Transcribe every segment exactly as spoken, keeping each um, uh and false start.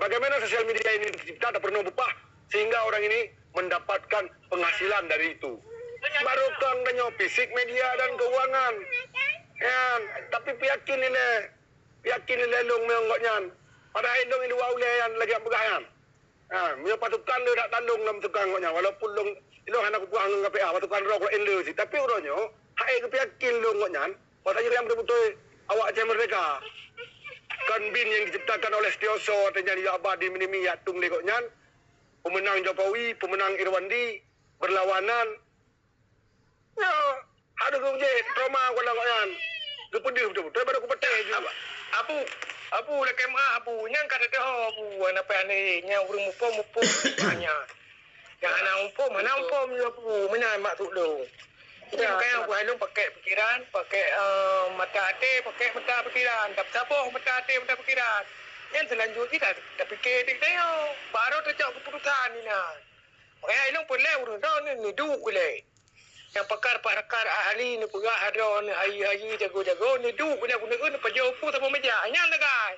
Bagaimana sosial media ini tercipta, tak pernah berubah, sehingga orang ini mendapatkan penghasilan dari itu. Barokong tanyoe fisik, media dan keuangan. Nyan, tapi peuyakin ilée, peuyakin ilée lôn meunyoe gobnyan. Padahai lôn i luwa ulée nyan lagée peugah nyan. Ha, meunyoe pasukan le that talong lam tukang gobnyan, walaupun lôn, ilôn hana kupeugah ngon K P A, pasukan droe kulak Indo cit. Tapi uroe nyoe, hai geupeuyakin lôn gobnyan, bahwa tanyoe nyang beutôi-beutôi awak Aceh Merdeka. Kon bin nyang diciptakan oleh Setioso, watée nyan jak ba di Minimi jak tueng lé gobnyan, peumeunang Jokowi, peumeunang Irwandi, beurlawanan. Nyoe, harôh geujeh trauma geuh lam gobnyan. Geupeudeuh beutôi-beutôi, barô kupatéh ju. Abu, Abu, Abu, lakée meu'ah, Abu. Nyan ka teudeungoe, Abu. Hana payah lé. Nyan ureuëng muphom, muphom. Nyan. Nyang hana muphom, hana muphom ju, Abu. Meunan maksud lôn. Jadi, ya, makanya, Abu, hai lôn pakai pikiran, pakai, eh, mata até, pakai mata pikiran. Tapeusaboh mata até, mata pikiran. Nyan seulanjut jih ta-, tapike dek tanyoe. Barô tacok keuputusan inan. Makanya, hai lôn peureulée ureuëng droeneuh neuduek ilée. Nyang pakar-pakar ahli neupeugah droeneuh haji-haji, jago-jago, neuduek, neuduek, neuduek, neupajoh peue saboh meja. Nyan sagai.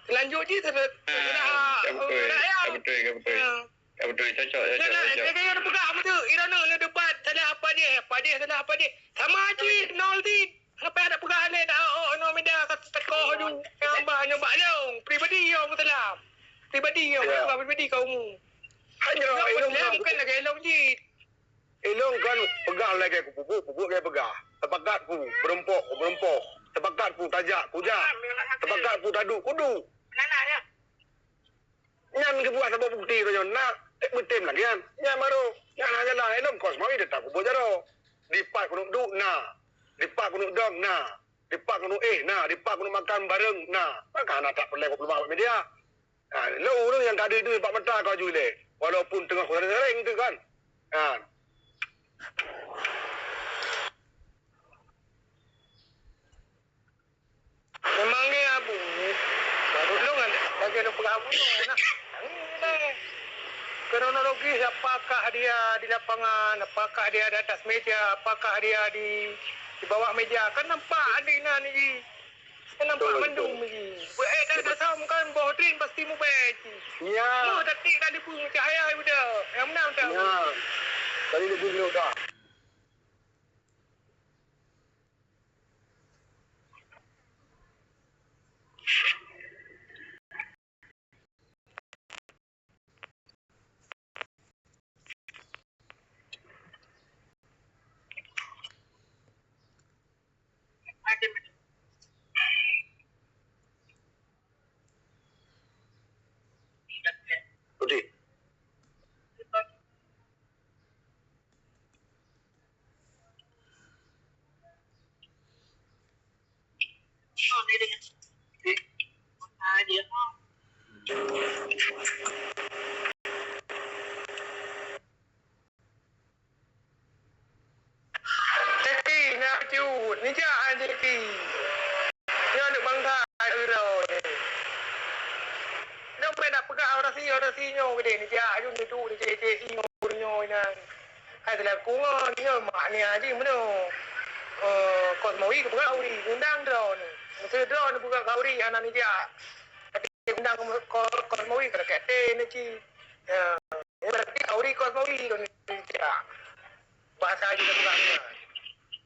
Seulanjut jih, se-, se-, Ah, seudara, ka beutôi, seudara ka beutôi, ka beutôi. Ah. Ka beutôi, cocok, cocok, Nyan, nyan, cocok. Jago neupeugah beutôi, droeneuh neudebat, salah apa jih, apa jih, salah apa jih. Sama jih, nol jih. Sampai ada peugah lé, dah, oh, oh, nol media, kat-, tekoh ju. Nyang bah, nyoe bak lôn. Pribadi, nyang salah. Pribadi, nyang Ya. salah, pribadi kaum. Hanya Nyoe ilôn peuleueh kan. Bukan lagée lôn jih. Ilôn kan peugah lagée kupeubuet, peubuet lagée peugah. Teupakat ku, beureumpok, beureumpok. Teupakat ku, tajak, kujak. Teupakat ku, taduek, kuduek. Nyan geubuat saboh bukti tanyoe na, tek beutem lagée nyan. Nyan barô, nyan hana jalan. Ilôn kos mawi teutab kubuet jaroe. Dipat keuneuk duek na, dipat keuneuk dong na, dipat keuneuk éh na, dipat keuneuk makan bareng na. Maka hana that peureulée bak media. Ha, lôn ureuëng nyang ka deuh-deuh bak mata kau ju ilée, walaupun teungoh kusareng-sareng teuh kan. Ha. Memang ni Abu, baru lôn kan, lagée lôn peugah Abu lôn, nah, nangis ilée. Kronologis apakah dia di lapangan, apakah dia di atas meja, apakah dia di, di bawah meja, kan nampak di nan ni. Kan nampak Betul, mandum betul. Ni. Buet eh, dah, dah tahu kan boh drien pasti mubéh cit. Ya. Loh, tapi kan dia pun cahaya udah. Yang menang dah. Ya. Kali dia pun dah. Putih. Jaki, nyak cut, nijak an Jaki. Nyoe aneuk bansa uroe nyoe. Nyoe payah tapeugah orasi, orasi nyoe keudeh nijak aju neuduek, nijak-jak nyoe, nyoe nyan. Hai teulaku ngon nyoe mak nia jih meunoe. Eh, Kosmawi geupeugah uri, undang droeneuh. Meuseu droeneuh peugah ka uri hana nijak. Tapi undang Ko-, Kosmawi ka lakée até neuh cit. Ya, berarti ka uri Kosmawi droeneuh nijak. Bahasa jih geupeugah nyan.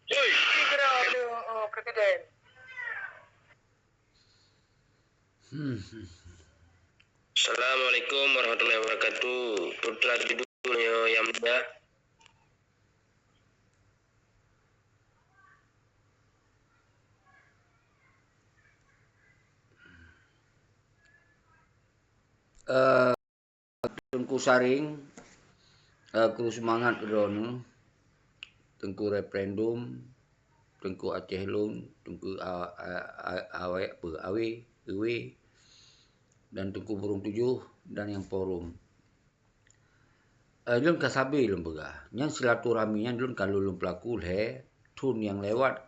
Ui, kira ada, oh, presiden. Hmm. Assalamualaikum warahmatullahi wabarakatuh. Putra Kidul, yo, yang mulia. Eh, Teungku Saring, eh, kru seumangat keu droeneuh, Teungku Referendum, Teungku Aceh Lôn, Teungku A-, A-, A-, Awek, Awe, Ewe, dan Teungku Burung Tujoh, dan nyang forum. Eh, lôn ka sabe lôn peugah, nyan silaturahmi nyan lôn ka lôn, lôn peulaku lhée thon nyang lewat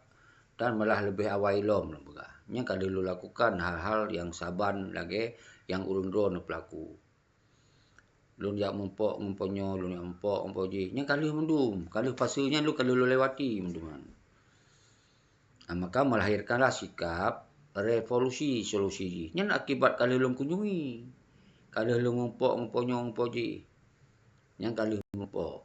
dan malah leubeh awai lom lôn peugah. Nyan ka lheueh lôn lakukan hal-hal nyang saban lagée nyang ureuëng droeneuh peulaku. Lôn jak muphom ngon po nyoe, lôn jak muphom ngon po jih. Nyan ka lheueh mandum, ka lheueh fase nyan lôn ka lheueh lôn lewati mandum nyan. Ah, maka melahirkanlah sikap revolusi solusi jih. Nyan akibat ka lheueh lôn kunjungi. Ka lheueh lôn muphom, muphom nyoe, muphom jih. Nyan ka lheueh muphom.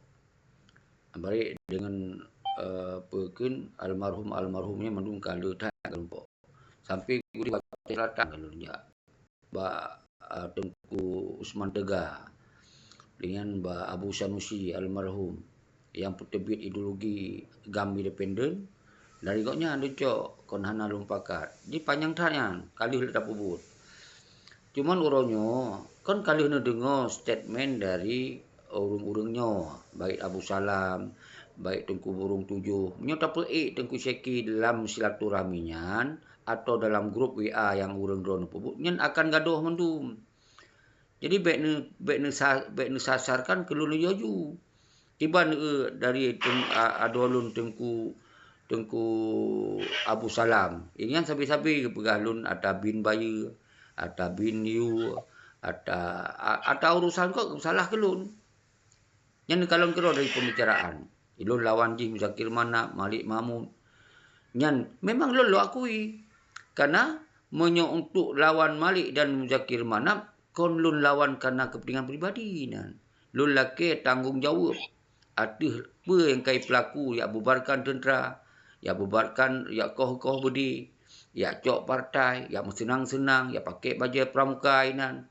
Barek deungon, eh, peue kheun almarhum-almarhum nyan mandum ka lheueh that ka lôn muphom. Sampai gurée watée selatan ka lôn jak. Bak, eh, Teungku Usman Teuga. Deungon bak Abu Sanusi almarhum. Nyang peuteubiet ideologi GAM independen, dari gobnyan leucok kon hana lôn pakat. Jih panyang that nyan, ka lheueh lé tapeubuet. Cuman uroe nyoe, kon ka lheueh neudeungoe statement dari ureuëng-ureuëng nyoe, baik Abu Salam, baik Teungku Burung Tujoh. Meunyoe tapeuék Teungku Syeki dalam silaturahmi nyan, atau dalam grup W A nyang ureuëng droeneuh peubuet, nyan akan gadôh mandum. Jadi, bék neu-, bék neusa-, bék neusasarkan keu lôn laju. Kiban, eh, dari teung-, a-, adoe lôn Teungku, Teungku Abu Salam. Ingat sabe-sabe geupeugah lôn ata bin bayeue, ata bin yue, ata, a-, ata urusan kok salah keu lôn. Nyan kalon keudroe dari pembicaraan. Lôn lawan jih Muzakir Manaf, Malik Mahmud. Nyan memang lôn lôn akui. Karena meunyoe untuk lawan Malik dan Muzakir Manaf, kon lôn lawan karena kepentingan pribadi nyan. Lôn lakée tanggong jaweueb ateueh peue nyang ka jipeulaku, jak bubarkan teuntra, jak bubarkan, jak koh-koh beudé, jak cok partai, jak meuseunang-seunang, jak pakai bajée pramuka inan,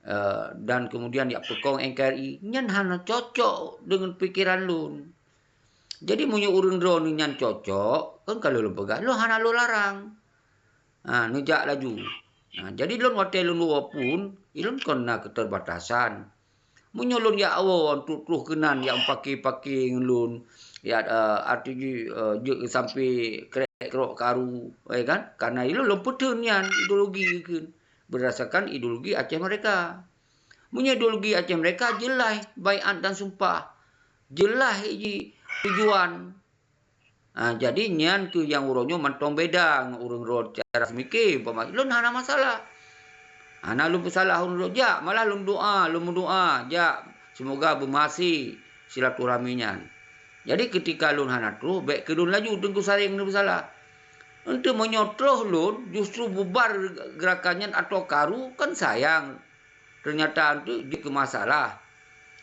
eh, dan kemudian jak peukong N K R I. Nyan hana cocok deungon pikeran lôn. Jadi, meunyoe ureuëng droeneuh nyan cocok, kan ka lôn peugah, lôn hana lôn larang. Ha, neujak laju. Ha, jadi lôn watée lôn woe pun, ilôn kon na keterbatasan. Meunyoe lôn jak woe untuk troh keunan, jak meupaké-paké ngon lôn, jak, eh, arti jih, eh, jeuet sampai krek-krok karu, ya kan? Karena ilôn lôn peutheun nyan ideologi kheun, berdasarkan ideologi Aceh Merdeka. Meunyoe ideologi Aceh Merdeka, jeulaih baiat dan sumpah. Jeulaih jih tujuan. Ha, jadi nyan kheueh nyang uroe nyoe mantong beda ngon ureuëng droe cara seumiké. Umpama lôn hana masalah. Hana lôn peusalah ureuëng droe jak, malah lôn doa, lôn meudoa jak, seumoga beumeuhasé silaturahmi nyan. Jadi, keutika lôn hana troh, bék keu lôn laju Teungku Saréng neupeusalah. Enteuk meunyoe troh lôn, justru bubar geurakan nyan atau karu, kan sayang. Teunyata enteuk jeuet keu masalah.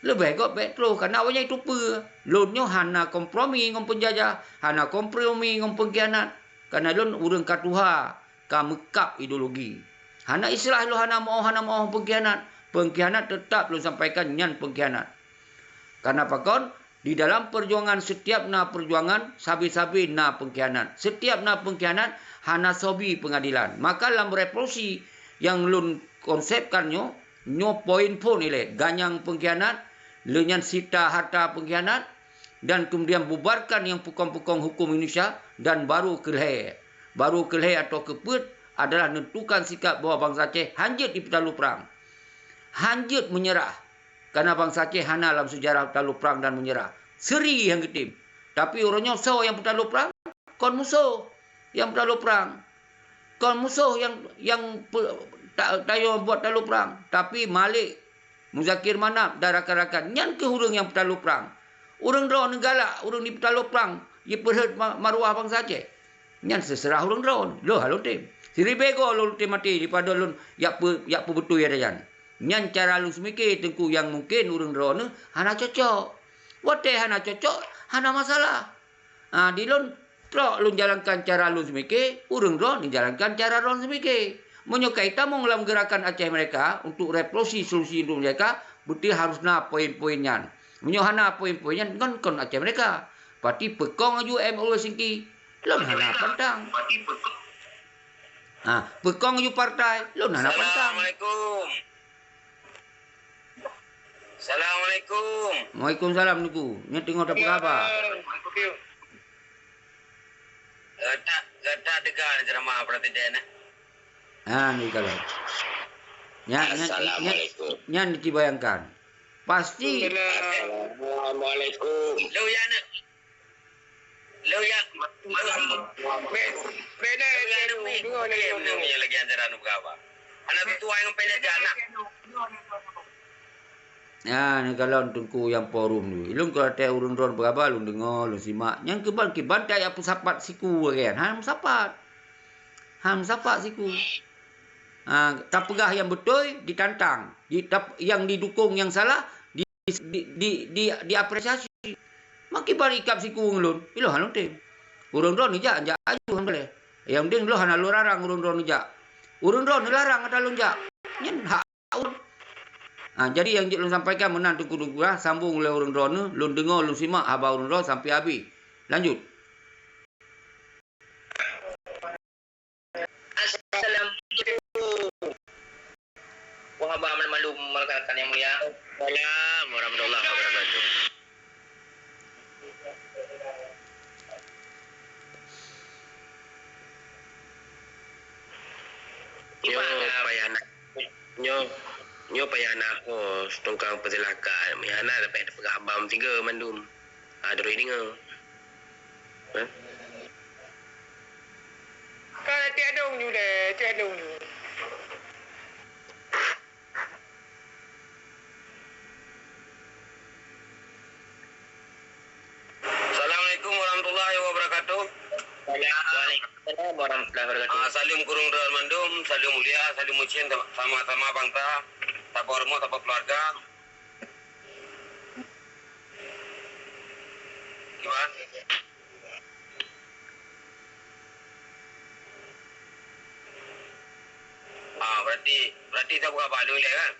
Leubeh gét bék troh, karena awaknyan itu peue? Lôn nyoe hana kompromi ngon peunjajah, hana kompromi ngon peungkhianat. Karena lôn ureuëng ka tuha, ka meukab ideologi. Hana istilah lôn hana meuoh, hana meuoh peungkhianat. Peungkhianat teutap lôn sampaikan nyan peungkhianat. Karena pakon? Di dalam perjuangan, setiap na perjuangan, sabe-sabe na peungkhianat. Setiap na peungkhianat, hana soe bi peungadilan. Maka lam revolusi nyang lôn konsepkan nyoe, nyoe poin phôn ilée, ganyang peungkhianat, lheueh nyan sita harta peungkhianat, dan kemudian bubarkan nyang peukong-peukong huköm Indonesia, dan baru keu lhée, baru keu lhée atawa keu peuet adalah nentukan sikap bahwa bansa Aceh hanjeuet jipeutaloe prang, hanjeuet meunyeurah. Karena bansa Aceh hana lam seujarah taloe prang dan meunyeurah. Seuri nyang geutem. Tapi uroe nyoe soe nyang peutaloe prang? Kon musoh nyang peutaloe prang. Kon musoh nyang, nyang pe-, ta-, tanyoe buet taloe prang. Tapi Malik, Muzakir Manaf dan rakan-rakan, nyan kheueh ureuëng nyang peutaloe prang. Ureuëng droeneuh galak, ureuëng jipeutaloe prang, jipeurhot ma-, maruah bansa Aceh. Nyan seuseurah ureuëng droeneuh. Lôn hana lôn tem. Siribée goe lôn tem maté daripada lôn jak peu-, jak peubeutôi ata nyan. Nyan cara lôn seumiké Teungku nyang mungken ureuëng droeneuh hana cocok. Watée hana cocok, hana masalah. Ha, di lôn trok lôn jalankan cara lôn seumiké, ureuëng droeneuh jalankan cara droeneuh seumiké. Meunyoe ka itamong lam geurakan Aceh Merdeka untuk revolusi solusi untuk merdeka, beutôi harus na poin-poin nyan. Meunyoe hana poin-poin nyan, ngon kon Aceh Merdeka. Pati peukong laju M O U Helsinki, lôn hana pantang. Ha, peukong laju partai, lôn hana pantang. Assalamualaikum. Assalamualaikum. Waalaikumsalam, Teungku. Nyoe teungoh tapeugah haba. Gata, gata teuga ni ceramah Presiden, eh? Ha, ni kalau. Nyan, nyan, nyan, Assalamualaikum. Nyan dibayangkan. Pasti. Assalamualaikum. Lu ya, nak. Lôn jak, lôn jak, lôn jak lagée antara nyoe beuraba. Aneuk tutoe ngon peunyakét aneuk. Nyan, kalon Teungku nyang forum tu. Ilôn keu watée ureuëng droeneuh beuraba, lôn deungoe, lôn simak. Nyang keuban, kiban tajak peusapat siku lagée nyan. Han meusapat. Han meusapat siku. Ha, tapeugah nyang beutôi ditantang, di, tap-, nyang didukong nyang salah di, di, di, di, diapresiasi. Makiban ikab siku ngon lôn, ilôn hana lôn tem. Ureuëng droeneuh jak, jak aju alhamdulillah. Nyang penting lôn hana lôn larang ureuëng droeneuh jak. Ureuëng droeneuh larang ata lôn jak. Nyan hak ureuëng. Ha, jadi nyang jeuet lôn sampaikan meunan Teungku Dugurah, sambong lé ureuëng droeneuh, lôn deungoe lôn simak haba ureuëng droe sampoe habéh. Lanjut. Assalamualaikum. Wahaba malum malum rakan yang mulia. Assalamualaikum warahmatullahi wabarakatuh. Nyoe payah na, nyoe, nyoe payah na ho tukang peusilakan. Meuhana dapat peugah haba sigoe mandum. Ha, droe deungoe. Ha? Ka tiek dong nyoe deh, tiek dong nyoe. Assalamualaikum warahmatullahi wabarakatuh. Waalaikumsalam warahmatullahi wabarakatuh. Ah, salam kurung droe mandum, salam mulia, salam mucin, sama-sama bangsa, sapa horeumat, sapa keluarga. Gimana? Ah, berarti, berarti tak buka balu leh kan?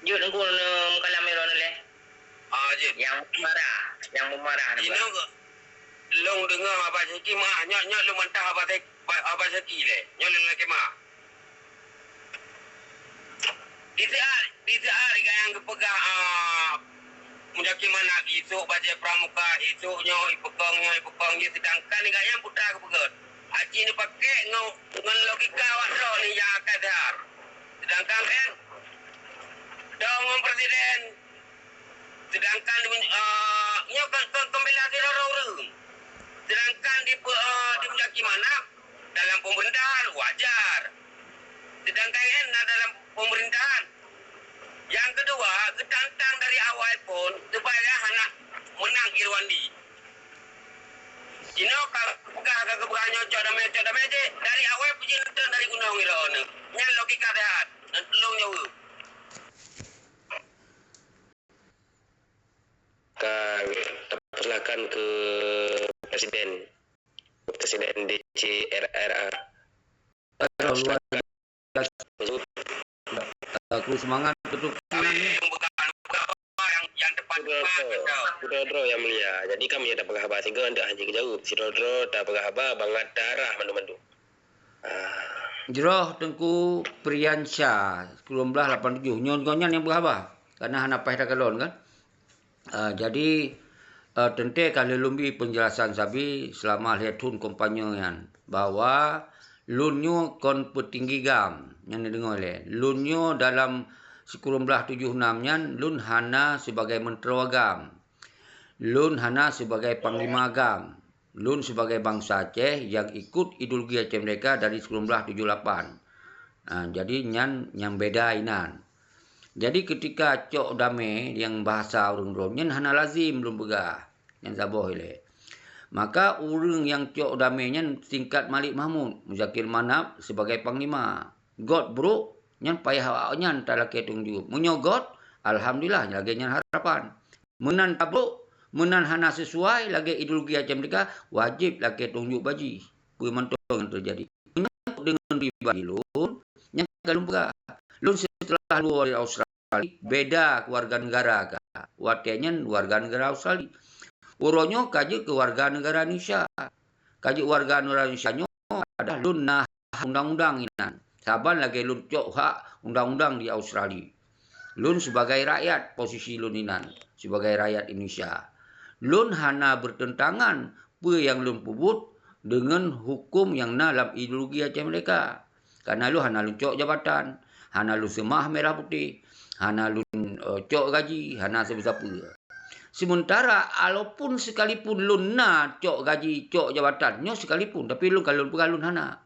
Jeuet Teungku, meukalam droeneuh lé. Ah, jeuet. Nyang marah, nyang marah. Inoe lôn deungoe Abah Syaki meu'ah, nyoe, nyoe lôn mantah Abah Syaki, Abah Syaki lé. Nyoe lôn lakée meu'ah. Di siat, di siat nyang geupeugah, ah, Muzakir Manaf, isok bajée pramuka, isok nyoe ipeukong, nyoe ipeukong, sedangkan gobnyan buta geupeugah. Aci neupaké ngon, ngon logika awak droe nyang akan that. Sedangkan kan, dong ngon presiden, sedangkan, eh, nyoe kon, kon, kon bela sidroe ureuëng. Sedangkan di, eh, di Muzakir Manaf dalam pemerintahan wajar. Sedangkan kan na dalam pemerintahan. Nyang keudua, geutantang dari awai phon supaya hana meunang Irwandi. Inoe ka peugah, ka geupeugah nyoe cok damé, cok damé jih dari awai peujeuet dari gunong droeneuh. Nyan logika sehat. Lôn nyoe. Ka tapersilakan keu Presiden, Presiden D C R R A. Luar biasa. Kru semangat betul. Sidroe-droe yang mulia. Jadi kami ada peugah haba sigoe, handak hana jijaweueb. Sidroe-droe tapeugah haba bangat darah mandum-mandum. Ah. Jroh Teungku Priyansyah, sikureueng blaih lapan tujoh. Nyoe gobnyan nyang peugah haba. Karena hana paih takalon kan. Ah, jadi, eh, teuntée ka lheueh lôn bi peunjelasan sabe seulama lhée thon kampanye nyan, bahwa lôn nyoe kon peutinggi GAM, nyang neudeungoe lé. Lôn nyoe dalam sikureueng blaih tujoh nam nyan, lôn hana sibagai meuntroe GAM. Lôn hana sibagai panglima GAM. Lôn sibagai bansa Aceh nyang ikot ideologi Aceh Merdeka dari sikureueng blaih tujoh lapan. Ah, jadi nyan nyang beda inan. Jadi, keutika cok damé nyang bahasa ureuëng droe nyan hana lazem lôn peugah, nyan saboh ilée. Maka ureuëng nyang cok damé nyan tingkat Malik Mahmud, Muzakir Manaf sibagai panglima. Göt brok, nyan payah awaknyan talakée tanggông jaweueb. Meunyoe göt, alhamdulillah, lagée nyan harapan. Meunan ka brok, meunan hana sisuai lagée ideologi Aceh Merdeka, wajéb lakée tanggông jaweueb bak jih. Peue mantong nyang teujadi. Meunyoe deungon pribadi lôn, nyang ka lôn peugah, lôn seuteulah luwa dari Australia, beda keu warga neugara ka. Watée nyan warga neugara Australia. Uroe nyoe ka jeuet keu warga neugara Indonesia. Ka jeuet warga neugara Indonesia nyoe adalah lôn na hak undang-undang inan. Saban lagée lôn cok hak undang-undang di Australia. Lôn sibagai rakyat, posisi lôn inan sibagai rakyat Indonesia. Lôn hana beurteuntangan peue nyang lôn peubuet deungon huköm nyang na lam ideologi Aceh Merdeka. Kareuna lôn hana lôn cok jabatan, hana lôn seumah merah putéh, hana lôn, eh, cok gaji, hana sapeue-sapeue. Seumeuntara, walaupun sekalipun lôn na cok gaji, cok jabatan, nyoe sekalipun, tapi lôn ka lôn peugah lôn hana.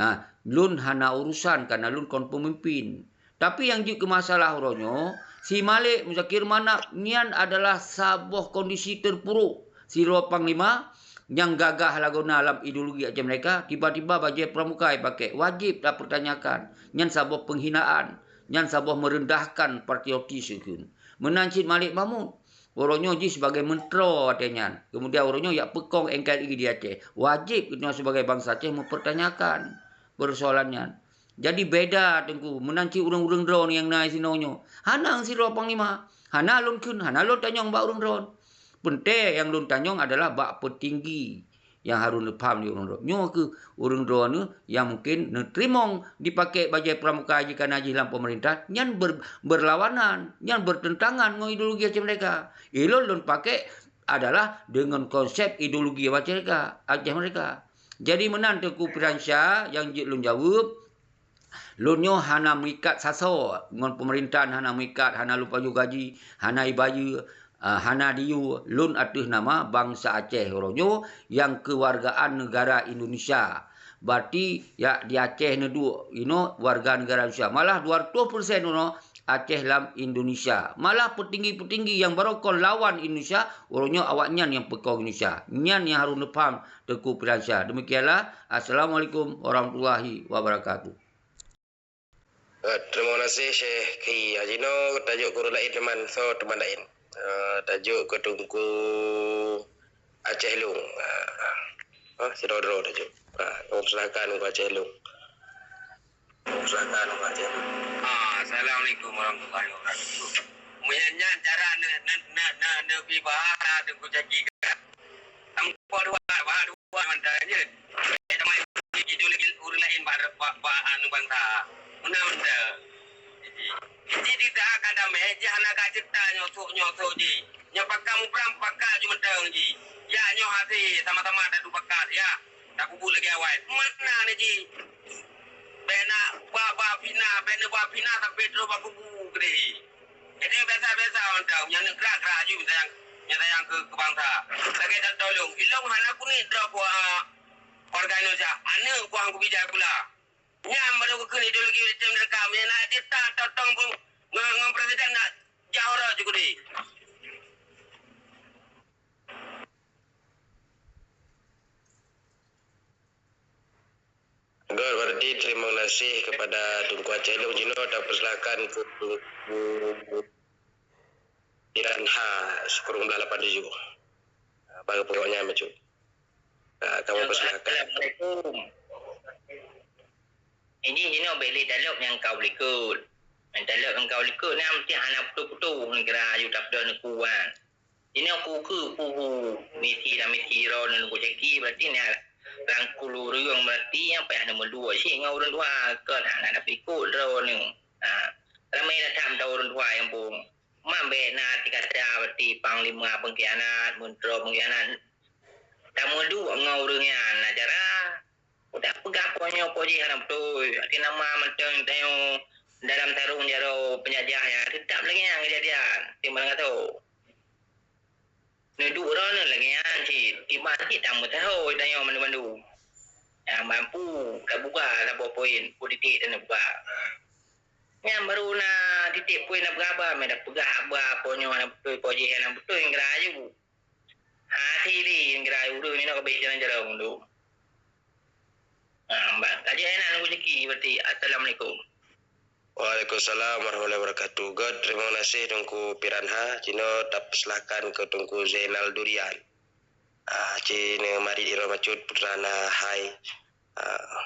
Nah, lôn hana urusan kareuna lôn kon peumimpin. Tapi nyang jeuet keu masalah uroe nyoe, si Malik Muzakir Manaf nyan adalah saboh kondisi teupuruk sidroe panglima nyang gagah lagoena lam ideologi Aceh Merdeka, tiba-tiba bajée pramuka jipakée, wajéb tapeurtanyakan. Nyan saboh peunghinaan, nyan saboh meurendahkan patriotis kheun. Meunan cit Malik Mahmud, uroe nyoe jih sibagai meuntroe watée nyan. Keumudian uroe nyoe jak peukong N K R I di Aceh. Wajéb geutanyoe sibagai bansa Aceh meupeurtanyakan peursoalan nyan. Jadi beda Teungku, meunan cit ureuëng-ureuëng droeneuh nyang na sinoe nyoe. Hana sidroe panglima, hana lôn kheun, hana lôn tanyong bak ureuëng droeneuh. Peunteng nyang lôn tanyong adalah bak peutinggi nyang harôh neupaham di ureuëng droeneuh. Nyoe kheueh ureuëng droeneuh nyang mungken neuteurimong jipakée bajée pramuka jih kana jih lam peumeurintah, nyan ber-, beurlawanan, nyan beurteuntangan ngon ideologi Aceh Merdeka. Ilôn lôn pakée adalah deungon konsep ideologi Aceh Merdeka, Aceh Merdeka. Jadi meunan Teungku Piransyah nyang jeuet lôn jaweueb, lôn nyoe hana meuikat sasoe ngon peumeurintah, hana meuikat, hana lôn pajoh gaji, hana ibayeue, ah, hana diyue. Lôn ateueh nama bansa Aceh uroe nyoe nyang keuwargaan neugara Indonesia. Berarti jak di Aceh neuduek inoe warga neugara Indonesia. Malah dua ratus persen uroe Aceh lam Indonesia. Malah peutinggi-peutinggi nyang barokon lawan Indonesia, uroe nyoe awaknyan nyang peukong Indonesia. Nyan nyang harôh neupaham Teungku Piransyah. Demikianlah. Assalamualaikum warahmatullahi wabarakatuh. Eh, terima kasih Syekh Ki. Jinoe tajok guru laén teuma, soe teuma laén. Eh, tajok keu Teungku Aceh Lung. Ah, ah, sidroe-droe tajok. Ah, silakan Teungku Aceh Lung. Silakan Teungku Aceh Lung. Ah, assalamualaikum warahmatullahi wabarakatuh. Meunyan nyan cara ne, ne, ne, ne, ne bi bahasa Teungku Caki kan. Ampo dua, bah dua mantong je. Sama itu lagi ureuëng laén bak, bak, bak anu bansa. Mantong-mantong. Jadi, jadi di saat ka damé, ji hana ka cerita nyosok-nyosok ji. Nyoe pakak muprang, pakak ju mantong ji. Ya nyoe hase sama-sama tadu pakat ya. Takubur lagi awai. Mana ni ji? Bena ba, ba fitnah, bena ba fitnah sampai terus bakubu gede. Jadi biasa-biasa mantong, nyang gerak-gerak aju minta yang, minta yang ke, ke bangsa. Lagi tak tolong. Ilong hana kuning drop wa warga Indonesia. Aneuk buah kubijak gula. Nyam baru kukun ideologi macam mereka. Meunyo nak cerita totong pun ngon, ngon presiden nak jauh roh juga deh. Good, berarti terima kasih kepada Teungku Aceh Lung. Jinoe tapersilakan ke Teungku Piranha, sikureueng blaih lapan tujuh. Baru pokoknya macam. Ah, kamu persilakan. Assalamualaikum. Ini jinoe bek lé dalok nyang kau likot. Nyang dalok nyang kau likot ni mesti hana putoh-putoh negara yu tapda neukuat. Jinoe ku keu puhu misi dan misi ro neu ku caki berarti ni rangkul ureuëng berarti nyang payah neumeuduek cit ngon ureuëng tuha kon hana na pikot ro neu. Ha. Ramai dah tham tau ureuëng tuha nyang pun. Mambek na arti kata berarti panglima pengkhianat, menteri pengkhianat. Tameuduek ngon ureuëng nyan na cara. Udah peugah po nyoe po jih hana beutôi. Arti nama mantong tanyoe dalam tarong jaroe penjajah nyan tetap lagée nyan kejadian. Timbang kata. Neuduek droeneuh lagée nyan cit. Tiban cit tameusaho tanyoe mandum-mandum. Nyang mampu tabuka saboh poin politik dan buka. Nyan baru na titik poin na peugah haba, meudah peugah haba po nyoe hana beutôi, po jih hana beutôi, ngeura aju. Hati deh, ngeura ureuëng ni nak habéh jalan-jalan tu. Ha, mbak, ka jeuet na nunggu rezeki berarti. Assalamualaikum. Waalaikumsalam warahmatullahi wabarakatuh. Good, terima kasih Teungku Piranha. Jinoe tapersilakan ke Teungku Zainal Durian. Ah, cina mari iro macut putrana hai. Ah.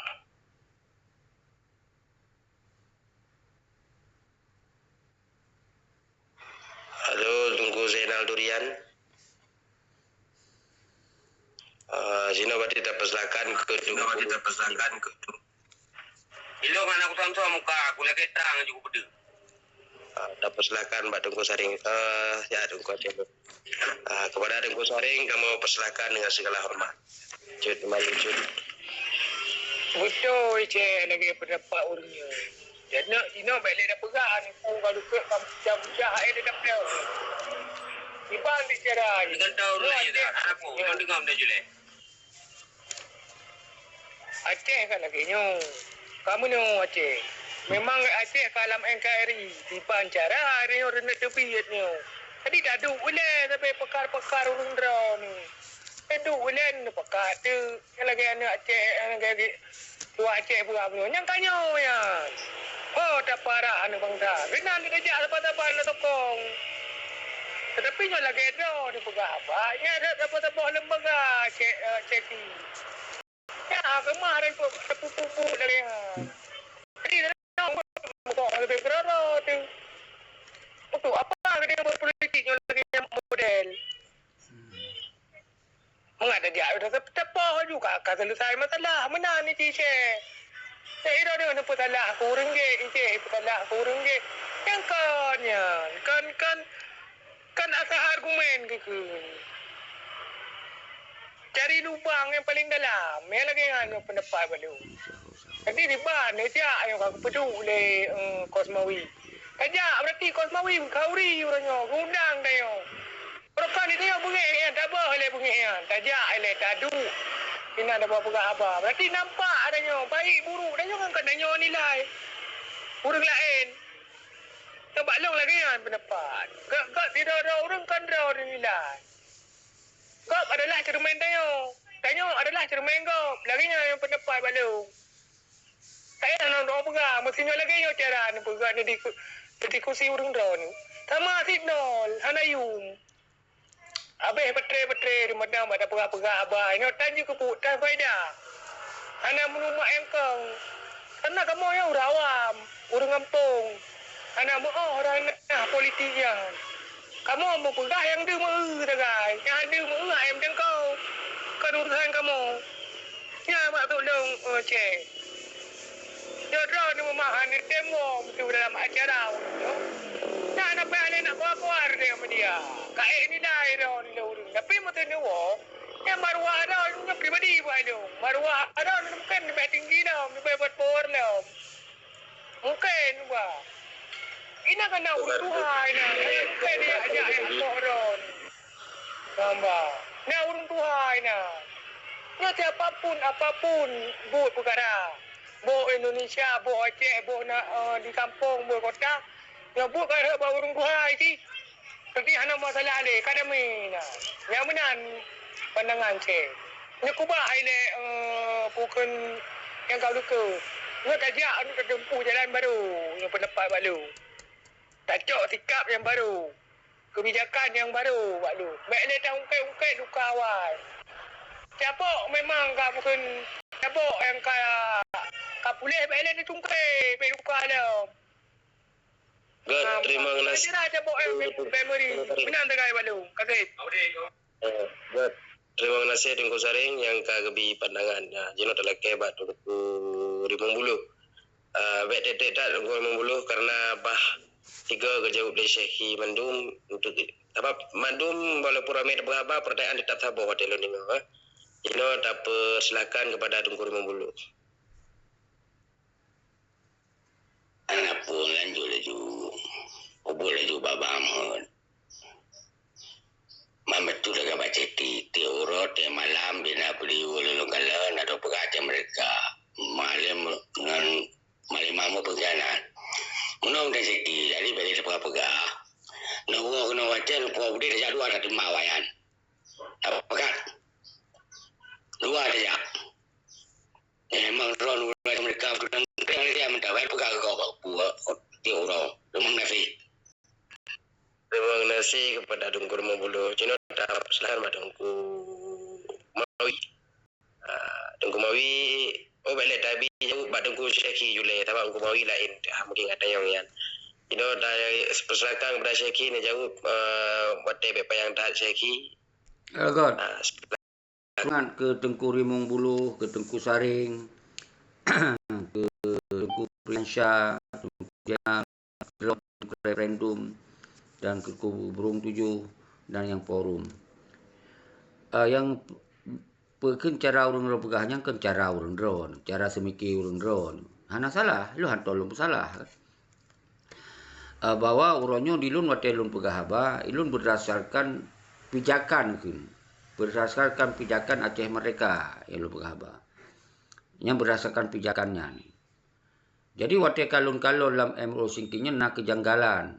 Halo, Teungku Zainal Durian. Ah, jinoe berarti tapersilakan ke Teungku. Ilong hana kusam-sam muka, aku lagée trang ju kupeudeuh. Ah, tapersilakan bak Teungku Saring. Eh, ya, Teungku Aceh Lung. Ah, kepada Teungku Saring, kamu persilakan dengan segala hormat. Cut, mari, cut. Beutôi, Cek, lagée pendapat ureuëng nyoe. Jinoe, jinoe bék lé tapeugah, nipu ka lukét, ka pecah-pecah, hai dedak peue. Iban bicara. Dengan tahu ureuëng nyoe, tak? Apa? Memang dengar benda julek. Aceh kan lagée nyoe. Ka meunoe Aceh. Memang Aceh ka lam N K R I. Iban cara hari nyoe reuneuek teubiet nyoe. Jadi daduek ulée sabe peukar-peukar ureuëng droe nyoe. Itu ulen neupakat tu. Nyang lagèe aneuk Aceh, nyang lagèe di luwa Aceh buka bunoe. Nyang ka nyoe nyan. Ho taparah aneuk bansa. Keunan tajak saban-saban neusokong. Tetapi nyoe lagèe droe neupeugah haba, nyan rhot saboh-saboh lembaga cek, eh, ceki. Ya, keumah dan teupeu-peu lagèe nyan. Jadi, Untuk apa kita berpolitik nyoe lagèe nyan model? Mangat dah diak dah teupeu juga ka selesai masalah. Meunan ni cicé. Cek ira dia ni peusalah ku ureueng gèt, ijeh peusalah ku ureueng gèt. Nyang kon nyan, kon, kon, kon asah argumen keu keu. Cari lubang nyang paleng dalam, nyang lagèe nyan nyoe pendapat bak lôn. Jadi diban, neujak nyoe ka geupeuduek lé, eh, Kosmawi. Tajak berarti Kosmawi, Khauri uroe nyoe, geundang tanyoe. Uroe kon tanyoe beungéh nyan, taboh lé beungéh nyan, tajak ilèe, taduek. Sinan taboh peugah haba. Berarti nampak tanyoe, baik buruk tanyoe kan, kan tanyoe nilai. Ureueng laén. Nyoe bak lôn lagèe nyan pendapat. Gak-gak sidroe-droe ureueng kan droe nilai. Gob adalah ceureumen tanyoe. Tanyoe adalah ceureumen gob. Lagèe nyan nyang pendapat bak lôn. Kayèe na droe peugah, meusti nyoe lagèe nyoe cara neupeugah, neudiku-, neudiskusi ureueng droeneuh. Sama cit nol, hana yum. Abéh peutre-peutre di meunan bak tapeugah-peugah haba. Nyoe tan jikeupeue tan faedah. Hana meunumah engkong. Karena kamoe nyoe ureueng awam, ureueng gampông. Hana meu'oh ranah politik nyan. Kamoe meupeugah nyang deuh meu-eu sagai, nyang deuh meu-eu ayam tengkong. Kon urusan kamoe. Nyan maksud lôn, eh, Cek. Nyoe droeneuh meumahan neutem woe meusu dalam acara ureueng nyoe. Nyan apa aneuëk nak keluar-keluar dari media. Ka ék nilai droeneuh lé ureueng. Tapi meusu neuwoe, nyan maruah droeneuh pribadi buat lôn. Maruah droeneuh mungken leubeh tinggi lom, leubeh berpower lom. Mungken, bah. Inan kan na ureueng tuha inan. Mungken ya, ya, ya, Allah ron. Hamba. Na ureueng tuha inan. Nyoe siapapun, apapun buet peukara. Boh Indonesia, boh Aceh, boh na, eh, di kampung, boh kota. Nyoe buet ka rhot bak ureueng tuha cit. Tapi hana masalah lé, ka damé na. Nyang meunan pandangan Cek. Nyoe kubah ilèe, eh, bukon nyang ka leukoe. Nyoe tajak, nyoe tatempuh jalan baru, nyoe pendapat bak lôn. Tacok sikap nyang baru, keubijakan nyang baru bak lôn. Bèk lé taungkét-ungkét luka awai. Cabok memang ka bukon, cabok nyang ka, ka puléh, bèk lé tatungkét, bèk luka lom. Göt, teurimong gaséh. Meunan sagai bak lôn. Ka sép. Eh, göt. Teurimong gaséh Teungku Saréng nyang ka geubri pandangan. Nah, jinoe talakèe bak Teungku Rimueng Buloh. Ah, bèk trép-trép that Teungku Rimueng Buloh, karena bah tiga geujaweueb lé Syekhi mandum untuk, sabab mandum walaupun ramé tapeuhaba, peureutanyaan teutap saboh watèe lôn deungö, eh. Jinoe tapeusilakan kepada Teungku Rimueng Buloh. Hana peue, lanjut laju. Peubuet laju babah meuheuet. Ban beutôi lagèe bak Ceti, tiep uroe, tiep malam, bina peudiyueng lôn kalon, atau peugah cit meureka. Malém ngon malém mamöh peungkhianat. Meunoe mantong Ceti, jadi bèk lé tapeugah-peugah. Neuwoe keunoe watèe, neupuwoe udép, tajak dua tateuma awaknyan. Tapeugah. Dua tajak. Memang droeneuh uroe meureka, peudong-peudong lé dia meuntawai peugah keu gob, tiep uroe. Teurimong gaséh. Teurimong gaséh kepada Teungku Rimueng Buloh. Jinoe tapeusilakan bak Teungku Mawi. Ah, Teungku Mawi, oh, bèk lé tabi jaweueb bak Teungku Syekhi julée, sabab Teungku Mawi laén, ah, mungkin gata nyang nyan. Jinoe tapeusilakan kepada Syekhi neujaweueb, eh, watèe bèk panyang that Syekhi. Ah, Semangat keu Teungku Rimueng Buloh, keu Teungku Saréng, keu Teungku Priansyah, Teungku Jenal, Teungku Referendum, dan keu Teungku Burung Tujoh, dan nyang forum. Eh, nyang peue kheun cara ureueng droe peugah nyan kheun cara ureueng droe, cara seumike ureueng droe. Hana salah, lôn hana lôn peusalah. Eh, bahwa uroe nyoe di lôn watèe lôn peugah haba, lôn berdasarkan pijakan kheun. Berdasarkan pijakan Aceh Merdeka nyang lôn peugah haba. Nyan berdasarkan pijakan nyan. Jadi watèe kalon-kalon lam M O U Singkil nyan na keujanggalan.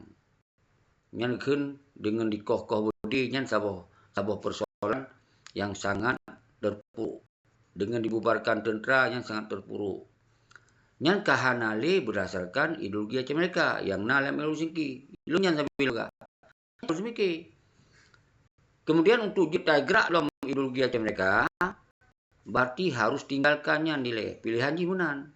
Nyan kheun deungon dikoh-koh beudé nyan saboh, saboh peusoalan nyang sangat terpuruk. Deungon dibubarkan teuntra nyang sangat terpuruk. Nyan ka hana lé beurdasarkan ideologi Aceh Merdeka nyang na lam Helsinki. Lôn nyan sabe lôn peugah. Harus mikir. Kemudian untuk jeuet tagrak lom ideologi Aceh Merdeka, berarti harus tinggalkan nyan dilée. Pilihan jih meunan.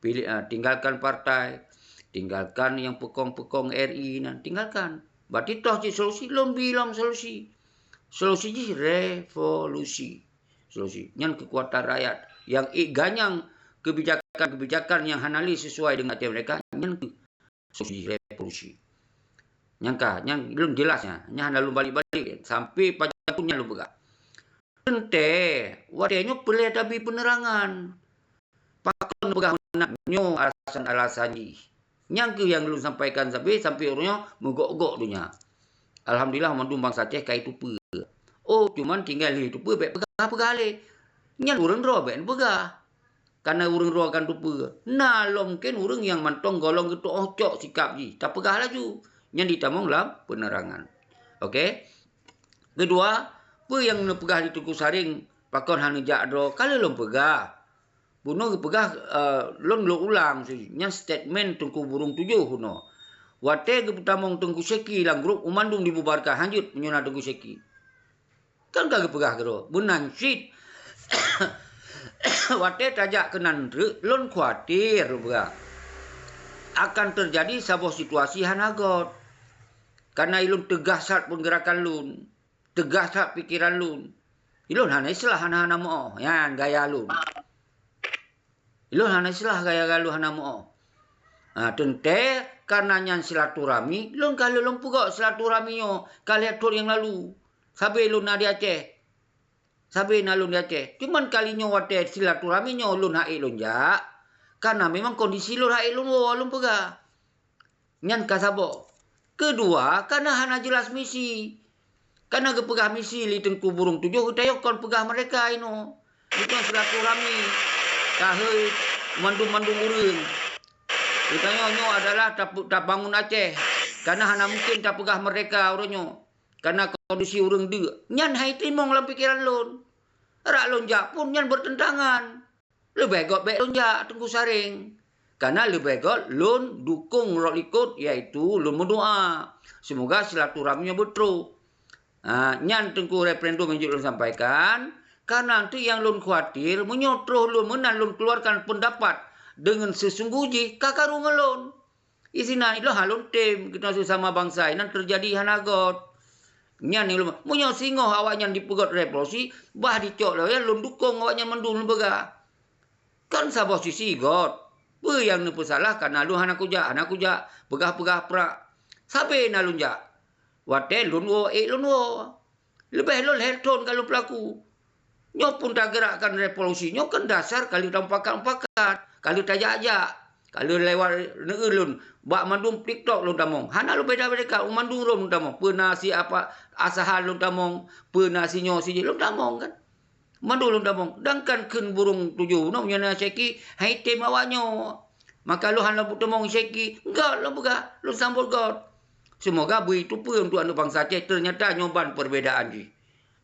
Pilih, ah, tinggalkan partai, tinggalkan nyang peukong-peukong R I nyan, tinggalkan. Berarti toh cit solusi, lôn bi lom solusi. Solusi jih revolusi. Solusi. Nyan keukuatan rakyat nyang ék ganyang kebijakan-kebijakan nyang hana lé sesuai deungon até mereka, nyan keuh solusi revolusi. Nyang ka, nyan lôn jelas nyan. Nyan hana lôn balik-balik. Sampai pajan pun nyan lôn peugah. Teuntée, watée nyoe peureulée tabi peunerangan. Pakon peugah meunan nyoe alasan-alasan jih. Nyang keuh nyang lôn sampaikan sabe sampai uroe nyoe meugok-gok donya. Alhamdulillah, mandum bansa Aceh ka jiteupeue. Oh, cuman tinggai lheueh teupeue bék peugah-peugah lé. Nyan ureuëng droe bék neupeugah. Kana ureuëng droe kan teupeue. Na lom mungken ureuëng nyang mantong golom geutuoh cok sikap jih. Tapeugah laju. Nyan jitamong lam peunerangan. Oke. Keudua, peue nyang neupeugah di Teungku Saréng pakon hana jak droe? Ka lheueh lôn peugah. Bunoe geupeugah, eh, lôn lôn ulang, nyan statement Teungku Burung Tujoh bunoe. Watée geupeutamong Teungku Syeki lam grup, mandum dibubarkan hanjeuet meunyoe na Teungku Syeki. Kan ka geupeugah keudroe, meunan cit. Watée tajak keunan treuk, lôn khawatir peugah akan teujadi saboh situasi hana göt. Kana ilôn teugah that peugerakan lôn, teugah that pikeran lôn. Ilôn hana islah hana-hana meuoh, nyan gaya lôn. Ilôn hana islah gaya-gaya lôn hana meuoh. Ha, teuntée karena nyan silaturahmi, lôn ka lheueh lôn peugah silaturahmi nyoe ka lheueh thon nyang lalu. Sabe lôn na di Aceh. Sabe na lôn di Aceh. Cuman kali nyoe watée silaturahmi nyoe lôn hana ék lôn jak. Karena memang kondisi lôn hana ék lôn woe lôn peugah. Nyan ka saboh. Keudua, kana hana jeulaih misi. Kana geupeugah misi lé Teungku Burung Tujoh, geutanyoe kon peugah merdeka inoe. Bukan silaturahmi. Tahei mandum-mandum ureuëng. Geutanyoe nyoe adalah tapu-, tabangun Aceh. Kana hana mungken tapeugah merdeka uroe nyoe. Kana kondisi ureuëng deuk. Nyan hai teurimong lam pikeran lôn. Rak lôn jak pun nyan bertentangan. Leubeh göt bék lôn jak Teungku Saréng. Kana leubeh göt lôn dukong rot likot, yaitu lôn meudoa. Seumoga silaturahmi nyoe beutrok. Ha, nyan Teungku referendum nyang jeuet lôn sampaikan. Kana teuk nyang lôn khawatir, meunyoe troh lôn meunan lôn keuluarkan peundapat deungon seusunggoh jih, ka karu ngon lôn. Isinan ilôn hana lôn tem, geutanyoe sesama bansa inan teujadi hana göt. Nyan ilôn, meunyoe singoh awaknyan dipeugöt revolusi, bah dicok lawyer lôn dukong awaknyan mandum lôn peugah. Kan saboh sisi göt. Peue nyang neupeusalah kana lôn hana kujak, hana kujak, peugah-peugah prak. Sabe na lôn jak. Watée lôn woe ék lôn woe. Leubeh lôn lhée thon ka lôn peulaku. Nyoe pun tageurakkan revolusi nyoe kan dasar ka lheueh tamupakat-mupakat, ka lheueh tajak-jak, ka lheueh lewat neueu lôn bak mandum TikTok lôn tamong. Hana lôn beda-bedakan, u mandum rôm lôn tamong. Peue na si apa asahan lôn tamong, peue na si nyoe si jih lôn tamong kan. Mandum lôn tamong. Sedangkan kheun Burung Tujoh bunoe meunyoe na Syeki, hai tem awak nyoe. Maka lôn hana peutamong Syeki, göt lôn peugah, lôn sambot göt. Seumoga bri teupeue untuk aneuëk bansa Aceh, teunyata nyoe ban perbedaan jih.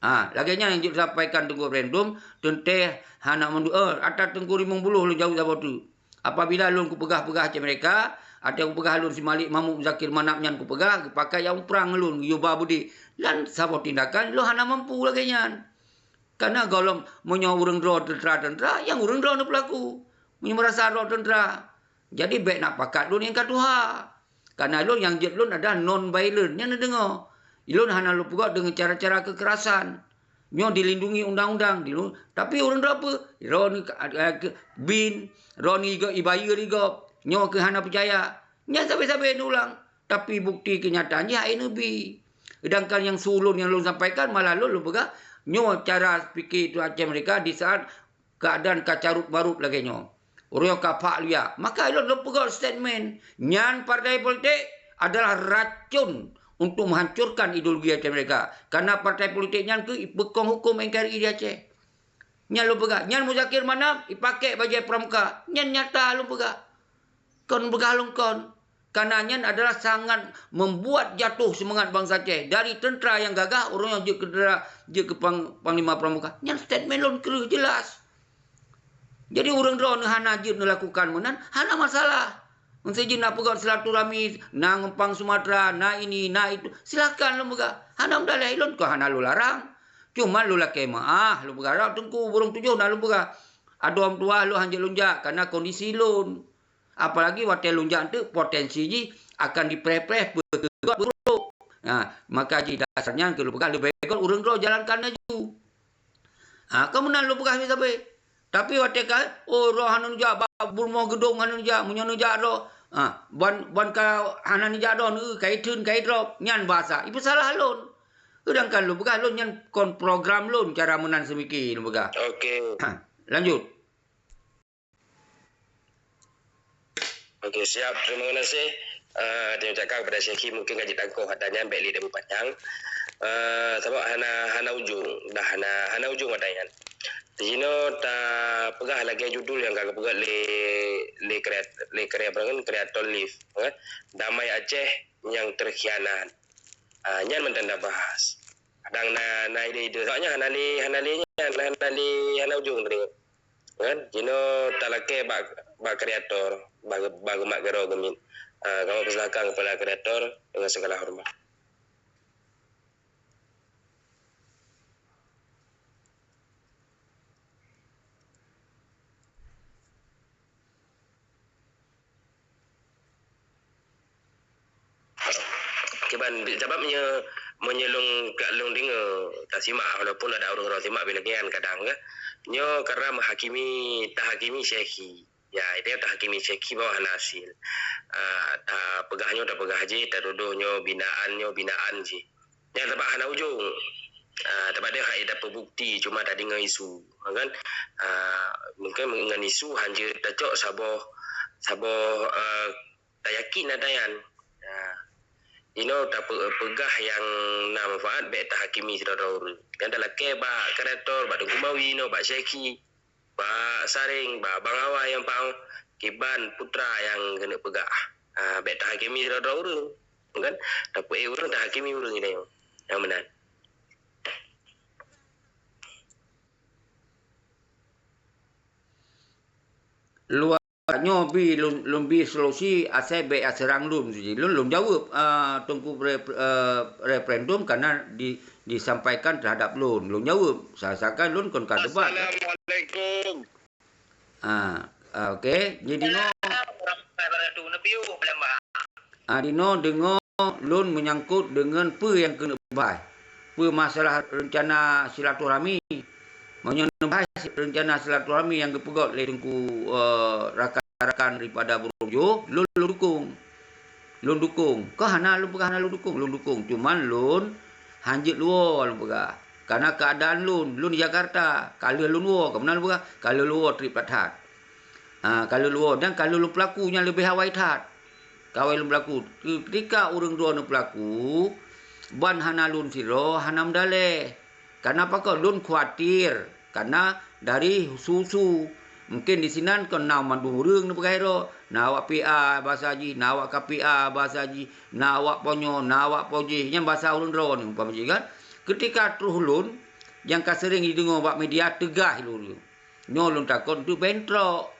Ha, lagée nyan nyang jeuet sampaikan Teungku referendum, teuntée hana meundu-, eh, ata Teungku Rimong Buloh lôn jaweueb saboh teuk. Apabila lôn kupeugah-peugah cit mereka, ateueh kupeugah lôn si Malik Mahmud Zakir Manab nyan kupeugah, geupakat jak muprang lôn, geuyue ba beudé. Dan saboh tindakan lôn hana mampu lagée nyan. Kana gohlom meunyoe ureuëng droe teuntera-teuntera, nyang ureuëng droe neupeulaku. Meunyoe meurasa droe teuntera, jadi bék na pakat lôn nyang ka tuha. Kana lôn nyang jeuet lôn adalah non violent, nyan neudeungoe. Lôn hana lôn peugöt deungon cara-cara keukerasan. Nyoe dilindungi undang-undang, dilun-, tapi ureuëng droe peue? Droe ni ka-, ka-, bin, droe ni igob ibayeue igob. Nyoe keuh hana peucaya. Nyan sabe-sabe neuulang. Tapi bukti keunyataan jih hai neubi. Sedangkan nyang su lôn nyang lôn sampaikan malah lôn, lôn peugah, nyoe cara pike tuan Aceh mereka di saat keadaan ka carut-marut lagée nyoe. Uroe ka phak luyak. Maka lôn, lôn peugah statement, nyan partai politik adalah racun untuk menghancurkan ideologi Aceh mereka. Karena partai politik nyan keuh ipeukong huköm N K R I di Aceh. Nyan lôn peugah, nyan Muzakir Manaf ipaké bajée pramuka. Nyan nyata lôn peugah. Kon peugah lôn kon. Karena nyan adalah sangat membuat jatuh semangat bansa Aceh. Dari tentera yang gagah, ureuëng nyoe jeuet keu tentera, jeuet keu pang-, panglima pramuka. Nyan statement lôn kreueh jelas. Jadi ureuëng droeneuh hana jeuet neulakukan meunan, hana masalah. Meusé jih na peugah silaturahmi, na ngon pang Sumatera, na ini, na itu, silahkan lôn peugah. Hana meudaleh, lôn kon hana lôn larang. Cuma lôn lakée meuáh, lôn peugah, "Rab Teungku, burông tujoh na lôn peugah. Adoe meutuah lôn hanjeuet lôn jak, karena kondisi lôn. Apalagi watée lôn jak teuk, potensi jih akan dipreh-preh, peue keu gét beurôk." Nah, maka jih dasar nyan keu lôn peugah, leubeh gét ureuëng droe jalankan laju. Ha, kon meunan lôn peugah sabe-sabe. Tapi watée ka, "Oh, droe hana neujak, bak bumoe geudong hana neujak, meunyoe neujak droe, ha, ban, ban ka hana neujak droe, neu, ka itheun, ka idrop." Nyan bahasa, ipeusalah lôn. Sedangkan lôn peugah, lôn nyan kon program lôn cara meunan seumike lôn peugah. Oke. Ha, lanjut. Oke, siap. Terima kasih. Eh, terima kasih kepada Syekhi. Mungkin ka jitangkoh ata nyan, bèk lé tapeupanjang. Eh, sabab hana, hana ujong. Dah hana, hana ujong ata nyan. Jinoe tapeugah lagèe judul nyang ka geupeugah lé, lé kreat-, lé kreat-, apa kan, kreator live, kan? Damai Aceh nyang terkhianat. Ah, nyan mantong tabahas. Kadang na, na ide-ide. Soalnya hana lé, hana lé nyan, hana lé, hana ujong tadi. Kan? Jinoe talakèe bak, bak kreator, bak, bak geumat keudroe geumiet. Ah, kamoe persilakan kepada kreator dengan segala hormat. Kiban, sabab meunyoe, meunyoe lôn, ka lôn deungoe, tasimak, walaupun ada ureueng-ureueng simak, bila nyan kadang, ya. Nyoe karena menghakimi, tahakimi Syekhi. Ya, itu tahakimi Syekhi bahwa hana hasil. Ah, tapeugah nyoe, tapeugah jih, tatudoh nyoe binaan, nyoe binaan jih. Nyan sabab hana ujong. Ah, sabab dia hak ida peubukti, cuma tadi ngon isu, kan? Ah, mungkin ngon isu hanjeuet tacok saboh, saboh, ah, tayakin ata nyan. Ah, inoe tape-, peugah nyang na manfaat, bèk tahakimi sidroe-droe ureueng. Nyan talakèe bak kreator, bak Teungku Mawi inoe, bak Syekhi. Bak Saréng, bak Bang Awai nyang pang kiban putra nyang keuneuk peugah. Ah, bèk tahakimi sidroe-droe ureueng, kan? Tapeuék ureueng, tahakimi ureueng, geutanyoe. Nyang meunan. Luwa nyoe bi lôn, lôn bi solusi asai bèk aseurang lôn. Lôn, lôn jaweueb, ah, Teungku re-, eh, referendum karena di, disampaikan terhadap lôn. Lôn jaweueb, seakan-akan lôn kon ka debat. Assalamualaikum. Ah, ah, oke. Jadi nyoe, ah, dinoe deungoe lôn menyangkut deungon peue nyang keuneuk bahas. Peue masalah rencana silaturahmi. Meunyoe neubahas rencana silaturahmi nyang geupeugöt lé Teungku, eh, rakan-rakan daripada Burung Joh, lôn, lôn dukung. Lôn dukung. Keu hana lôn peugah hana lôn dukung, lôn dukung. Cuman lôn hanjeuet luwoe lôn peugah. Karena keadaan lôn, lôn di Jakarta, ka lheueh lôn woe, ka meunan lôn peugah, ka lheueh lôn woe trép that-that. Ha, ka lheueh lôn woe, dan ka lheueh lôn peulaku nyang leubeh awai that. Ka awai lôn peulaku. Keutika ureueng droeneuh peulaku, ban hana lôn sidroe, hana meudalèh. Karena pakon lôn khawatir, karena dari su-su. Mungkin di sinan kon na mandum ureueng neupeugah sidroe, na awak P A bahasa jih, na awak K P A bahasa jih, na awak po nyoe, na awak po jih. Nyan bahasa ureueng droeneuh umpama jih kan. Keutika troh lôn, nyang ka seuring jideungoe bak media, teugas lôn. Nyoe lôn takot teuk bentrok.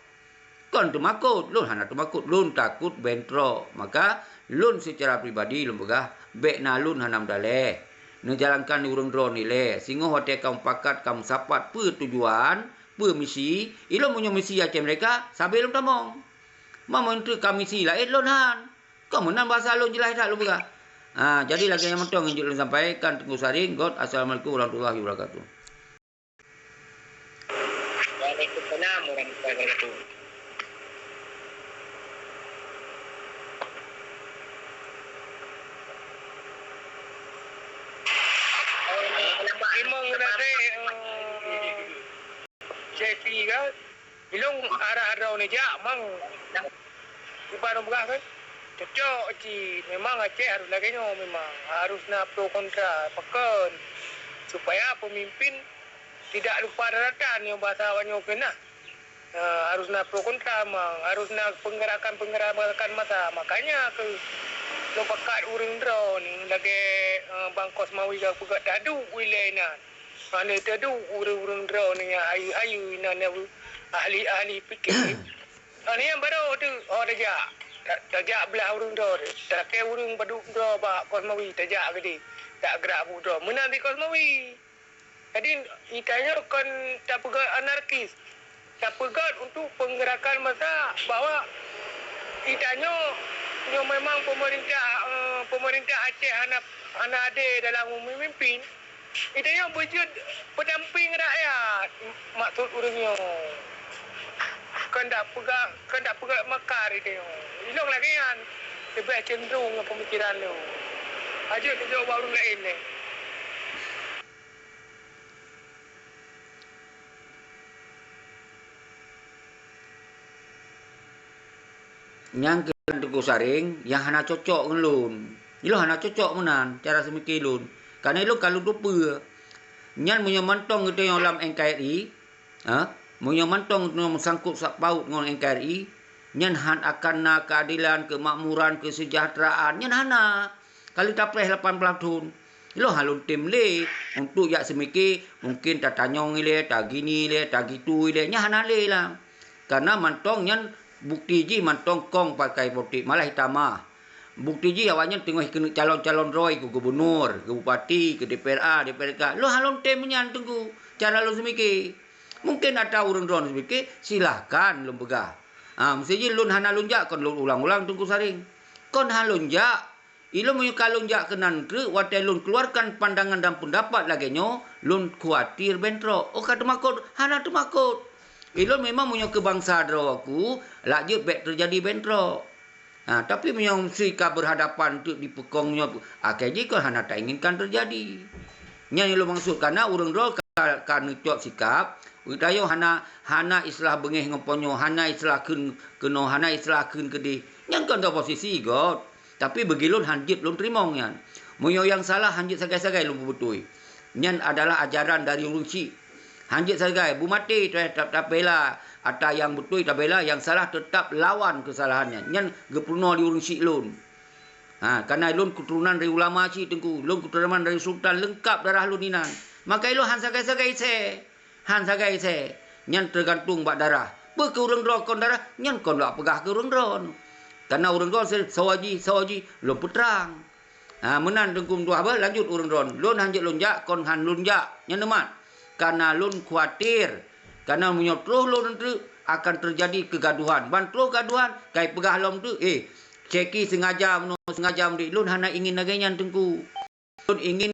Kon teumakot, lôn hana teumakot, lôn takot bentrok. Maka, lôn seucara pribadi lôn peugah, bèk na lôn hana meudalèh. Neujalankan ureueng droeneuh ilèe, singoh watèe ka mupakat, ka meusapat peue tujuan, peue misi, ilôn meunyoe misi Aceh Merdeka, sabe lôn tamong. Meunyoe teuk ka misi laén lôn han. Kon meunan bahasa lôn jeulaih that lôn peugah. Ha, jadi lagèe nyan mantong nyang jeuet lôn sampaikan, Teungku Saréng, göt. Assalamualaikum warahmatullahi wabarakatuh. Waalaikumsalam warahmatullahi wabarakatuh. Imong Nasir, eh, Syekhi kan? Ilong arah droeneuh jak, mang. Iban peugah kan? Cocok cit. Memang Aceh harus lagèe nyoe memang. Harus na pro kontra. Pakon? Supaya pemimpin tidak lupa daratan, nyang bahasa awak nyoe keunan. Ha, harus na pro kontra memang, harus na penggerakan-penggerakan masa. Makanya ke lôn pakat ureuëng droe ni lagée, eh, Bang Kosmawi ka peugah taduek ilée nan. Mane taduek ureuëng-ureuëng droe ni nyang hayeue-hayeue nan nyang ahli-ahli fikir. Ha, ni nyang barô tu, oh, tajak. Ta-, tajak blah ureuëng droe tu. Talakée ureuëng padub droe bak Kosmawi, tajak keudeh. Tak gerak bu droe. Meunan di Kosmawi. Jadi, geutanyoe kon tapeugöt anarkis. Tapeugöt untuk penggerakan masa bahwa geutanyoe nyoe memang pemerintah, eh, pemerintah Aceh hana, hana adé dalam memimpin. Geutanyoe beujeuet pendamping rakyat, maksud ureuëng nyoe. Kon tapeugöt, kon tapeugöt makar geutanyoe. Ilong lagée nyan, leubeh cenderung ngon pemikiran lôn. Hajat neujaweueb bak ureuëng laén lé. Nyang keunan Teungku Saréng nyang hana cocok ngon lôn. Ilôn hana cocok meunan cara seumike lôn. Karena ilôn ka lôn tupeue. Nyan meunyoe mantong geutanyoe lam N K R I, ha? Meunyoe mantong geutanyoe meusangkot sak paut ngon N K R I, nyan han akan na keuadelan, keumakmuran, keuseujahteuraan. Nyan hana. Ka lheueh tapreh lapan blaih thon. Lôn hana lôn tem lé untuk jak seumike, mungken tatanyong ilée, tagini ilée, tagitu ilée, nyan hana lé lah. Karena mantong nyan bukti jih mantong kong partai politik, malah itamah. Bukti jih awaknyan teungoh keuneuk calon-calon droe keu gubunur, keu bupati, keu D P R A, D P R K. Lôn hana lôn tem nyan Teungku, cara lôn seumike. Mungken atra ureuëng droe seumike, silahkan lôn peugah. Ha, meusijih lôn hana lôn jak kon lôn ulang-ulang Teungku Saréng. Kon hana lôn jak, Ilôn meunyoe ka lôn jak keunan treuk, watée lôn keuluarkan pandangan dan peundapat lagée nyoe, lôn khawatir bentrok. Oh, ka teumakot? Hana teumakot. Ilôn memang meunyoe keu bansa droe aku, lak jeuet bék teujadi bentrok. Ha, tapi meunyoe si ka beurhadapan treuk dipeukong nyoe, akhé jih kon hana tainginkan teujadi. Nyan nyang lôn maksud, kana ureuëng droe ka, ka neucok sikab, geutanyoe hana, hana istilah beungéh ngon ponyoe, hana istilah kheun keunoe, hana istilah kheun keudeh. Nyan kon oposisi göt. Tapi bagi lôn han jeuet lôn teurimong nyan. Meunyoe nyang salah han jeuet sagai-sagai lôn peubeutôi. Nyan adalah ajaran dari ureuëng syik. Han jeuet sagai, beumaté ta-, ta-, tabela ata nyang beutôi, tabela nyang salah, teutap lawan keusalahan nyan. Nyan geupeurunoe lé ureuëng syik lôn. Ha, kana lôn keuturonan dari ulama syik Teungku, lôn keuturonan dari sultan, leungkap darah lôn inan. Maka ilôn han sagai-sagai isé. Han sagai isé. Nyan teugantung bak darah. Peu keu ureuëng droe kon darah, nyan kon lôn peugah keu ureuëng droe. Kana ureuëng droe se-, soe jih, soe jih, lôn peutrang. Ha, meunan Teungku meutuah beuh, lanjut ureuëng droe. Lôn han jeuet lôn jak, kon han lôn jak. Nyan neumat. Kana lôn khawatir. Kana meunyoe troh lôn treuk akan teujadi keugaduhan. Ban troh gaduhan, kai peugah lom treuk, eh, Syeki sengaja meunoe, sengaja meudik. Lôn hana ingin lagée nyan Teungku. Lôn ingin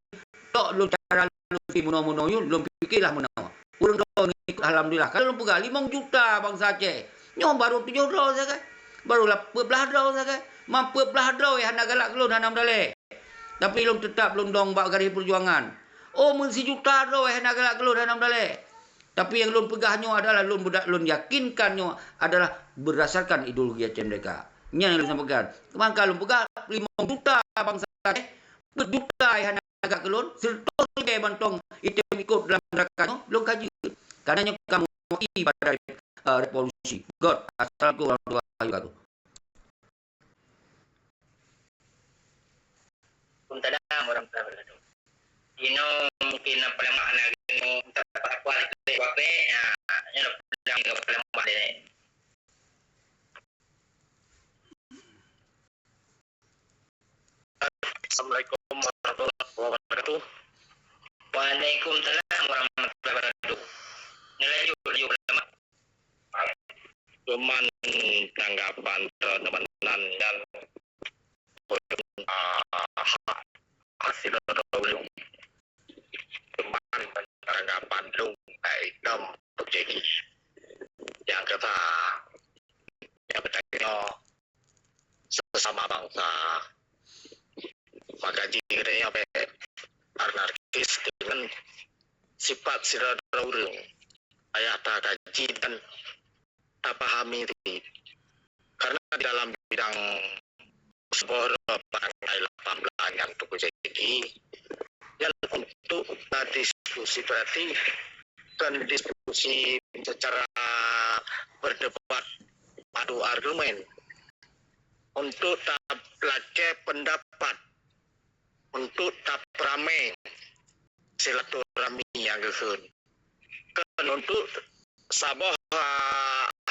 tok lôn cara lôn si meunoe-meunoe yue, lôn pike lah meunoe. Ureuëng droe ngieng ikot alhamdulillah. Ka lôn peugah limong juta bansa Aceh. Nyoe barô tujoh droe sagai. Barô peuet blaih droe sagai. Ma peuet blaih droe hana galak keu lôn hana meudalée. Tapi lôn teutap lôn dong bak garéh peujuangan. Oh, meusijuta droe hana galak keu lôn hana meudalée. Tapi nyang lôn peugah nyoe adalah lôn beudak lôn yakinkan nyoe adalah berdasarkan ideologi Aceh Merdeka. Nyan nyang lôn sampaikan. Maka lôn peugah limong juta bansa Aceh, peuet juta hana galak keu lôn, seratus ribée mantong item ikot dalam gerakan nyoe, lôn ka jeuet. Karena nyoe ka mewakili pada, eh, revolusi. Göt. Assalamualaikum warahmatullahi wabarakatuh. Waalaikumsalam warahmatullahi wabarakatuh. Inoe mungkin na peuleumah na inoe, entah apa-apa lagi wabek, ya, nyoe na peudang ngon peuleumah deh. Assalamualaikum warahmatullahi wabarakatuh. Waalaikumsalam warahmatullahi wabarakatuh. Nyoe laju, laju peuleumah. Cuman tanggapan teman-teman nyan, ah, hak, hak sidroe-droe ureueng. Cuman tanggapan lôn, eh, itam terjadi. Nyang keusa, nyang peutanyoe sesama bangsa. Maka jih geutanyoe bék anarkis deungon sifat sidroe-droe ureueng. Payah takaji dan tapahami diri. Karena di dalam bidang saboh droe barangkai lapan belas nyang teujadi, dan untuk tadiskusi, berarti bukan diskusi secara berdebat adu argumen, untuk tapeulakée pendapat, untuk tapeuramé silaturahmi nyang geukheun. Kon untuk saboh, a,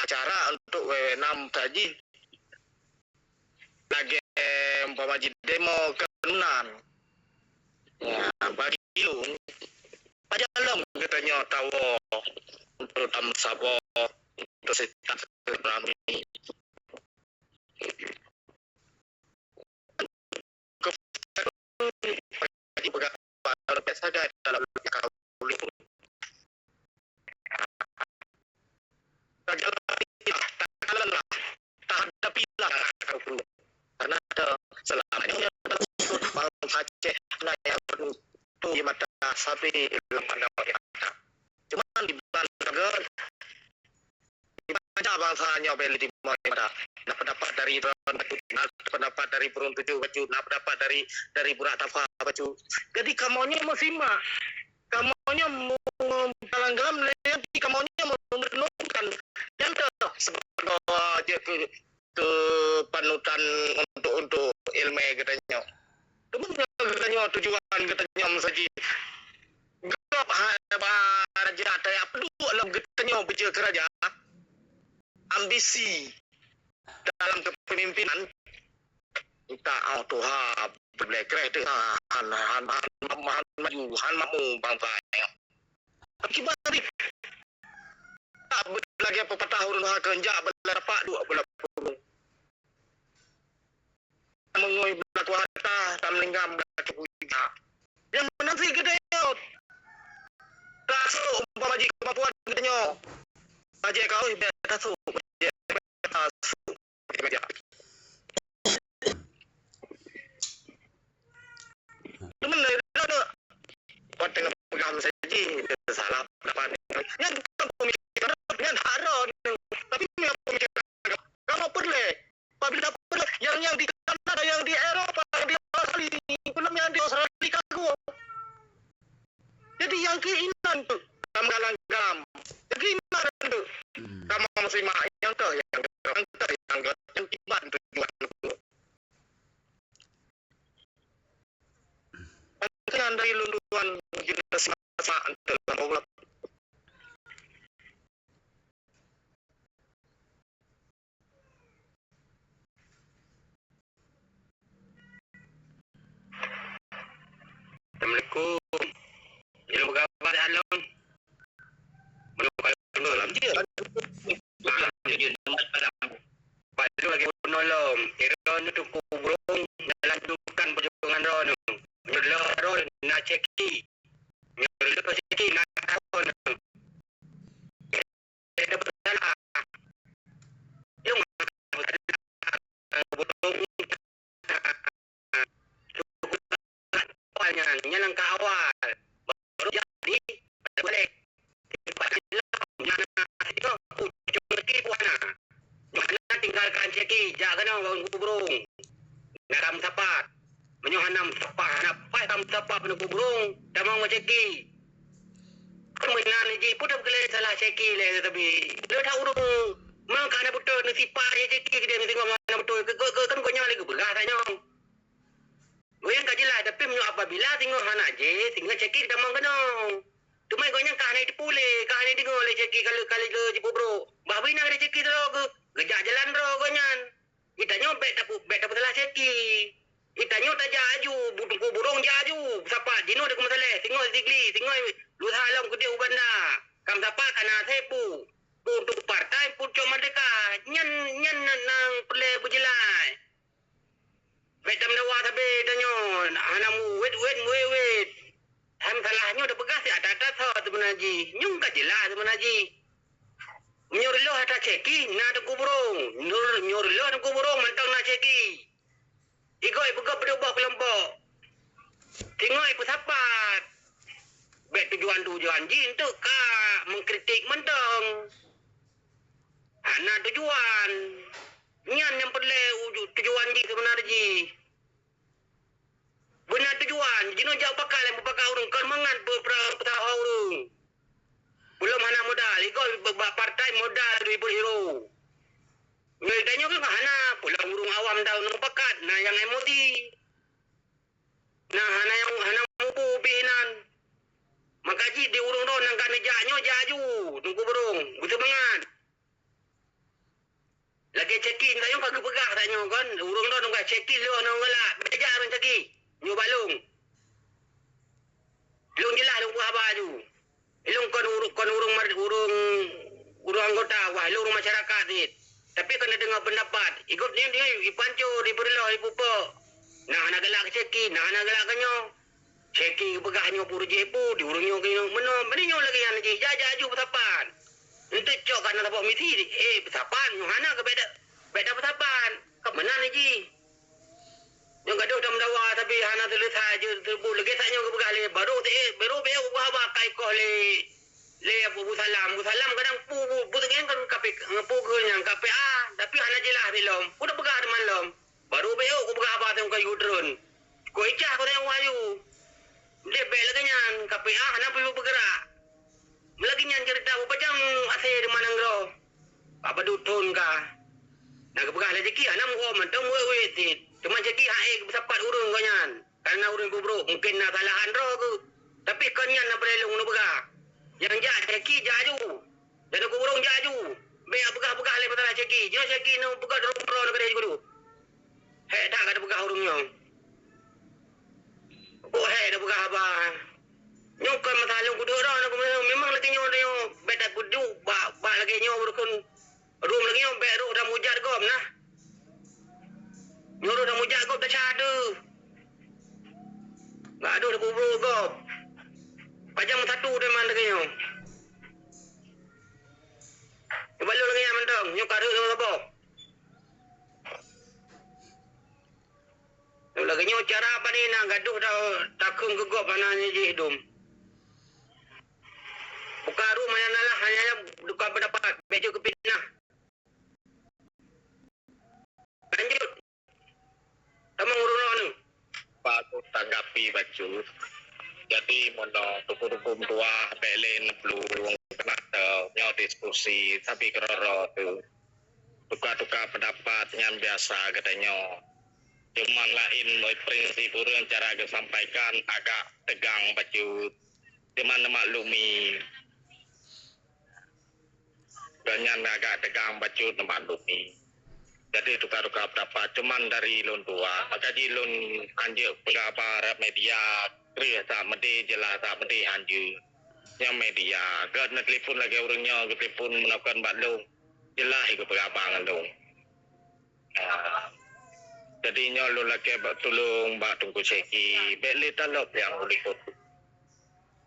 acara untuk wewenang tajih lagée umpama jih demo keunan. Ya, bagi lôn, pajan lom geutanyoe tawoe untuk tameusaboh, untuk silaturahmi. Jadi peugah biasa saja dalam kaum. Tajalan lah, tahadapi lah. Karena ada selama ini bangsa Aceh na nyang tu di mata sapi, lam pandang mata. Cuman di bangsa Banyak bangsa nyoe bela di mata. Na pendapat dari Ron bacut, na pendapat dari Burung Tujuh bacut, na pendapat dari, dari Burak Tafa bacut. Jadi kamoe nyoe meusimak. Kamoe nyoe mu-, dalam-dalam nanti kamoe nyoe merenungkan. Nyang teuh sebagai jeuet keu, keu panutan untuk, untuk ileumèe geutanyoe. Teuma geutanyoe tujuan geutanyoe meusaji. Gob hai ba raja, taya peuduek lom geutanyoe beujeuet keu raja. Ambisi dalam kepemimpinan, minta, oh, tuha, beulée kreh teuh, han, han, han, han maju, han makmu bangsa nyoe. Akibat tadi, tak lagée pepatah ureuëng ha keunjak beula tapak duek beula pulung. Mengoi beulaku harta, tameulinggang beulaku kuda. Nyang meunan sit geutanyoe. Tasuk umpama jih kemampuan geutanyoe. Bajée kaoh bèk tasuk, bajée tasuk. Teuma lé droeneuh. Watèe neupeugah meusaji, salah pendapat. Nyan bukan pemikiran, nyan hak droeneuh. Tapi nyan pemikiran kamoe peureulèe. Apabila peureulèe, nyang, nyang di Kanada, nyang di Eropa, nyang di Australia, belum nyang di Australia kagum. Jadi nyang keuinan tu, kamoe galang-galang. Nyang keuinan tu, kamoe meusimak nyang keu, nyang keu, nyang keu, nyang keu, nyang kiban tujuan tu. Mungkin dari lôn tuan kita simak-simak dalam Allah. Assalamualaikum. Ilmu gabar alon. Menukar dalam dia. Baru lagi bunoe lom, Iron Teungku Burung dalam dudukan perjuangan droeneuh. Meunyoe droeneuh na ceki, meunyoe ceki na droeneuh. Ada bersalah. Yang bersalah. Burung. Awal nyan, nyan langkah awal. Baru jadi, balik. Tempat silap, nyang na sigoe, ujong rezeki pun hana. Nyoe hana tinggalkan ceki, jak keunoe bak Teungku Burung. Na ka meusapat. Meunyoe hana meusapat, hana paih ka meusapat bak Teungku Burung, tamong bak ceki. Meunan jih, peue teupeukeulen salah ceki lé, tapi le that ureueng. Mangka hana beutôi, neusipak jih ceki keudeh, meusingoh hana beutôi. Keu, keu, keu, kan gobnyan lé geupeugah tanyoe. Gobnyan ka jeulaih, tapi meunyoe apabila singoh hana jih, singoh ceki tamong keunoe. Teuma gobnyan ka hana jiteupeue lé, ka hana jideungoe lé ceki ka lheueh, ka lheueh jipeubrok. Bah bri na geude ceki sidroe geu-, geujak jalan droe gobnyan. Geutanyoe bèk tapeu-, bèk tapeusalah ceki. Geutanyoe tajak aju, bu-, Teungku Burung jak aju, sapat jinoe deuh keumeusalah, singoh Sigli, singoh lusa lom keudeh u Banda. Ka meusapat ka na asèe peue, peue untuk partai, peue cok merdeka. Nyan, nyan na-, nyang peureulèe beujeulaih. Bèk tameudawa sabe tanyoe, hana meuwét-wét, meuwét-wét. Hai meusalah nyoe tapeugah siat that-that tho seubeuna jih. Nyoe ka jeulaih seubeuna jih. Meunyoe reuloh atra ceki, na Teungku Burung. Nyoe, nyoe reuloh Teungku Burung mantong na ceki. Igoe ipeugöt peuduek boh keulompok. Singoh ipeusapat. Bèk tujuan-tujuan jih eunteuk ka mengkritik mantong. Hana tujuan. Nyan nyang peureulèe uju-, tujuan jih seubeuna jih. Beuna tujuan, jinoe jak pakat lé mupakat ureueng, kon mangat peu-, pra-, peusahoe ureueng. Peulom hana modal, igoe bak partai modal dua puluh euro. Nyoe tanyoe kan hana, peulom ureuëng awam dah nang pakat, na nyang emosi. Na hana nyang hana mubu pih nan. Maka jih di ureuëng droe nyang ka neujak nyoe jak aju, Teungku Burong, beuseumangat. Lagée Ceki tanyoe ka geupeugah tanyoe kon, ureuëng droe nyang ka Ceki lheueh nyang galak, bejak ureuëng Ceki, nyoe balong. Lôn jeulaih lôn peugah haba aju. Ilôn kon ureuëng, kon ureuëng mar-, ureuëng, ureuëng anggota, wah, ilôn ureuëng masyarakat cit. Tapi kon deungoe peundapat. Igob nyoe, nyoe, ipanco, dipeureuloh, ipupo. Na hana galak keu Ceki, na hana galak keu nyoe. Ceki geupeugah nyoe puru jih pu, di ureuëng nyoe keu nyoe meunoe. Meunoe nyoe lagée nyan jih, jak, jak aju beusapat. Enteuk cok kana saboh misi, eh, beusapat, nyoe hana keu beda, beda beusapat. Ka meunan jih. Nyang gadoh dam dawa tapi hana seuleusai jeuet teubeuet lagée tanyoe geupeugah lé barô teuék, barô beu geupeugah haba ka ikoh lé, lé Abu Salam. Abu Salam kadang pu, pu, pu teungoh kan kape, pu keu nyang kape ah, tapi hana jeulaih lom. Ku dak peugah teuma lom. Barô beu geupeugah haba teuh ka yue treun. Ko icah ko teuh wahyu. Deh bèk lagée nyan, kape ah hana peue peugeurak. Meulagée nyan ceurita beupajan asée teuma nanggroe. Bak padub thon ka. Na geupeugah lé Jaki hana muphom mantong wét-wét cit. Teuma Jaki hase geupeusapat ureuëng gobnyan. Kareuna ureuëng bubrok mungken na salahan droe geuh. Tapi kon nyan na peureulee lôn peugah. Nyang jak Jaki jak aju. Dan ureuëng jak aju. Bèk peugah-peugah lé masalah Jaki. Jinoe Jaki na peugah droe-droe na keudeh jih. Hék that ka teupeugah ureuëng nyoe. Boh hék teupeugah haba. Nyoe kon masa lôn kuduek droe, memang lagée nyoe, nyoe bèk takuduek bak, bak lagée nyoe beurukon. Rhom lagée nyoe bèk rôh dan mujat gob nah. Nyoe rôh dan mujat gob teucadu. Bak adoh teukubu gob. Pajan meusatu teuma lagée nyoe. Cuba lôn lagée nyan mantong, nyoe ka rhot lôn saboh. Lagée nyoe cara pane na gadoh da-, takheun keu gob hana jih dum. Buka ruh meunan lah, hanya tukang pendapat, bèk jeuet keu fitnah. Lanjut. Tamong ureuëng droeneuh. Patut tanggapi bacut. Jadi, meunoe tuku-tuku meutuah bèk lé neuplueng keunong nyoe diskusi, tapi keudroe-droe teuh. Tuka-tuka peundapat nyan biasa geutanyoe. Cuman laén prinsip ureuëng cara geusampaikan agak teugang bacut. Cuman neumaklumi. Gobnyan agak teugang bacut neumaklumi. Jadi tuka-tuka peundapat cuman dari lôn dua. Maka jih lôn hanjeuet peugah bak media, kreueh that meudeh, jeulaih that meudeh hanjeuet. Nyang media, geuh neutelepon lagée ureuëng nyoe geutelepon meunoe kon bak lôn. Jeulaih geupeugah bak ngon lôn. Ah, jadi nyoe lôn lakée bak tulông bak Teungku Syeki, bèk lé talop nyang ulôn peubuet.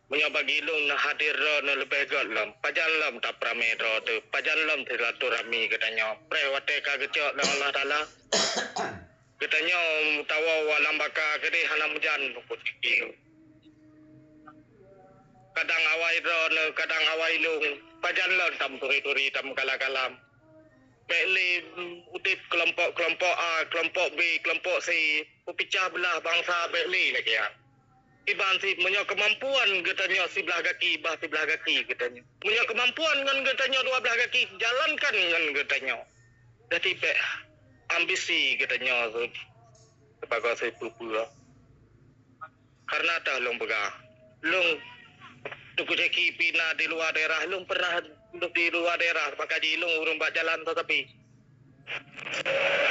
Meunyoe bagi lôn neuhadir droeneuh leubeh göt lom, pajan lom tapeuramé droe teuh, pajan lom silaturahmi geutanyoe. Preh watée ka geucok lé Allah Taala, geutanyoe meusaboh lam baka keudeh hana meujan Teungku Syeki. Kadang awai droeneuh, kadang awai lôn, pajan lom tameuturi-turi, tameukala-kala. Bèk lé udeb keulompok-keulompok A, keulompok B, keulompok C, peupicah beulah bansa bèk lé lagée nyan. Kiban cit meunyoe keumampuan geutanyoe siblah gaki, bah siblah gaki geutanyoe. Meunyoe keumampuan ngon geutanyoe dua blah gaki, jalankan ngon geutanyoe. Jadi bèk ambisi geutanyoe sibagoe sipeue-peue. Karena teuh lôn peugah, lôn Teungku Syeki pih na di luwa daerah, lôn pernah di luwa daerah, maka jih lôn ureuëng bak jalan tatapi.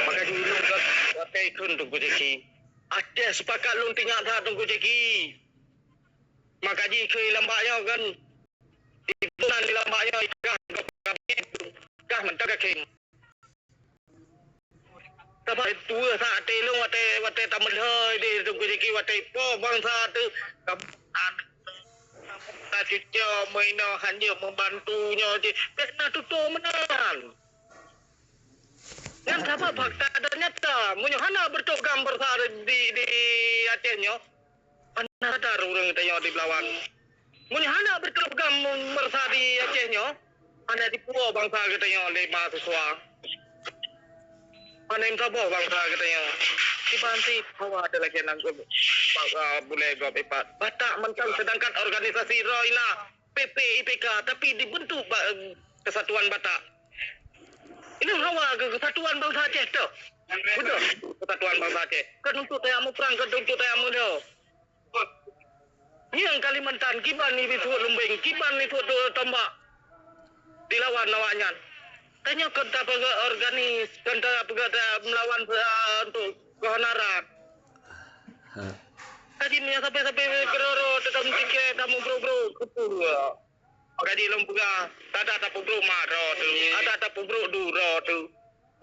Maka jih lôn ka watée kheun Teungku Syeki. Aceh sepakat lôn teuingat that Teungku Syeki. Maka jih keu lam bak nyoe kan, di bulan di lam bak nyoe kah, kah mantong ka kheun. Sabab tuweuh that até lôn watée, watée tameulhôi di Teungku Syeki watée po bansa teuh ka, ka cucok meuinoe hanjeuet meubantu nyoe cit. Bèk na tutoe meunan. Nyan sabab fakta dan nyata. Meunyoe hana beureutoh gam beursa di, di Aceh nyoe, hana sadar ureuëng geutanyoe di Belawan. Meunyoe hana beureutoh gam beursa di Aceh nyoe, hana jipuwoe bansa geutanyoe lé mahasiswa. Hana meusaboh bansa geutanyoe. Kiban cit hawa teuh lagée nyan, ah, bulée gob ipat. Batak mantong, seudangkan organisasi droe na. P P I P K, tapi dibentuk ba-, kesatuan Batak. Ini hawa ke kesatuan bangsa Aceh tu. Betul, kesatuan bangsa Aceh. Kan untuk tayang muprang, kan untuk tayang muda. Nyang Kalimantan, kiban ni bisuet lumbeng, kiban ni bisuet tombak dilawan awaknyan. Tanyoe kan tapeugah organis, kan tapeugah ta melawan, eh, untuk keonaran. Ha. Kaji meunyoe sampai-sampai keudroe-droe teuka meutikée, tamu bro-bro, kutu. Kaji lôn peugah, tada tapeubro ma droe tu, tada tapeubro du droe tu.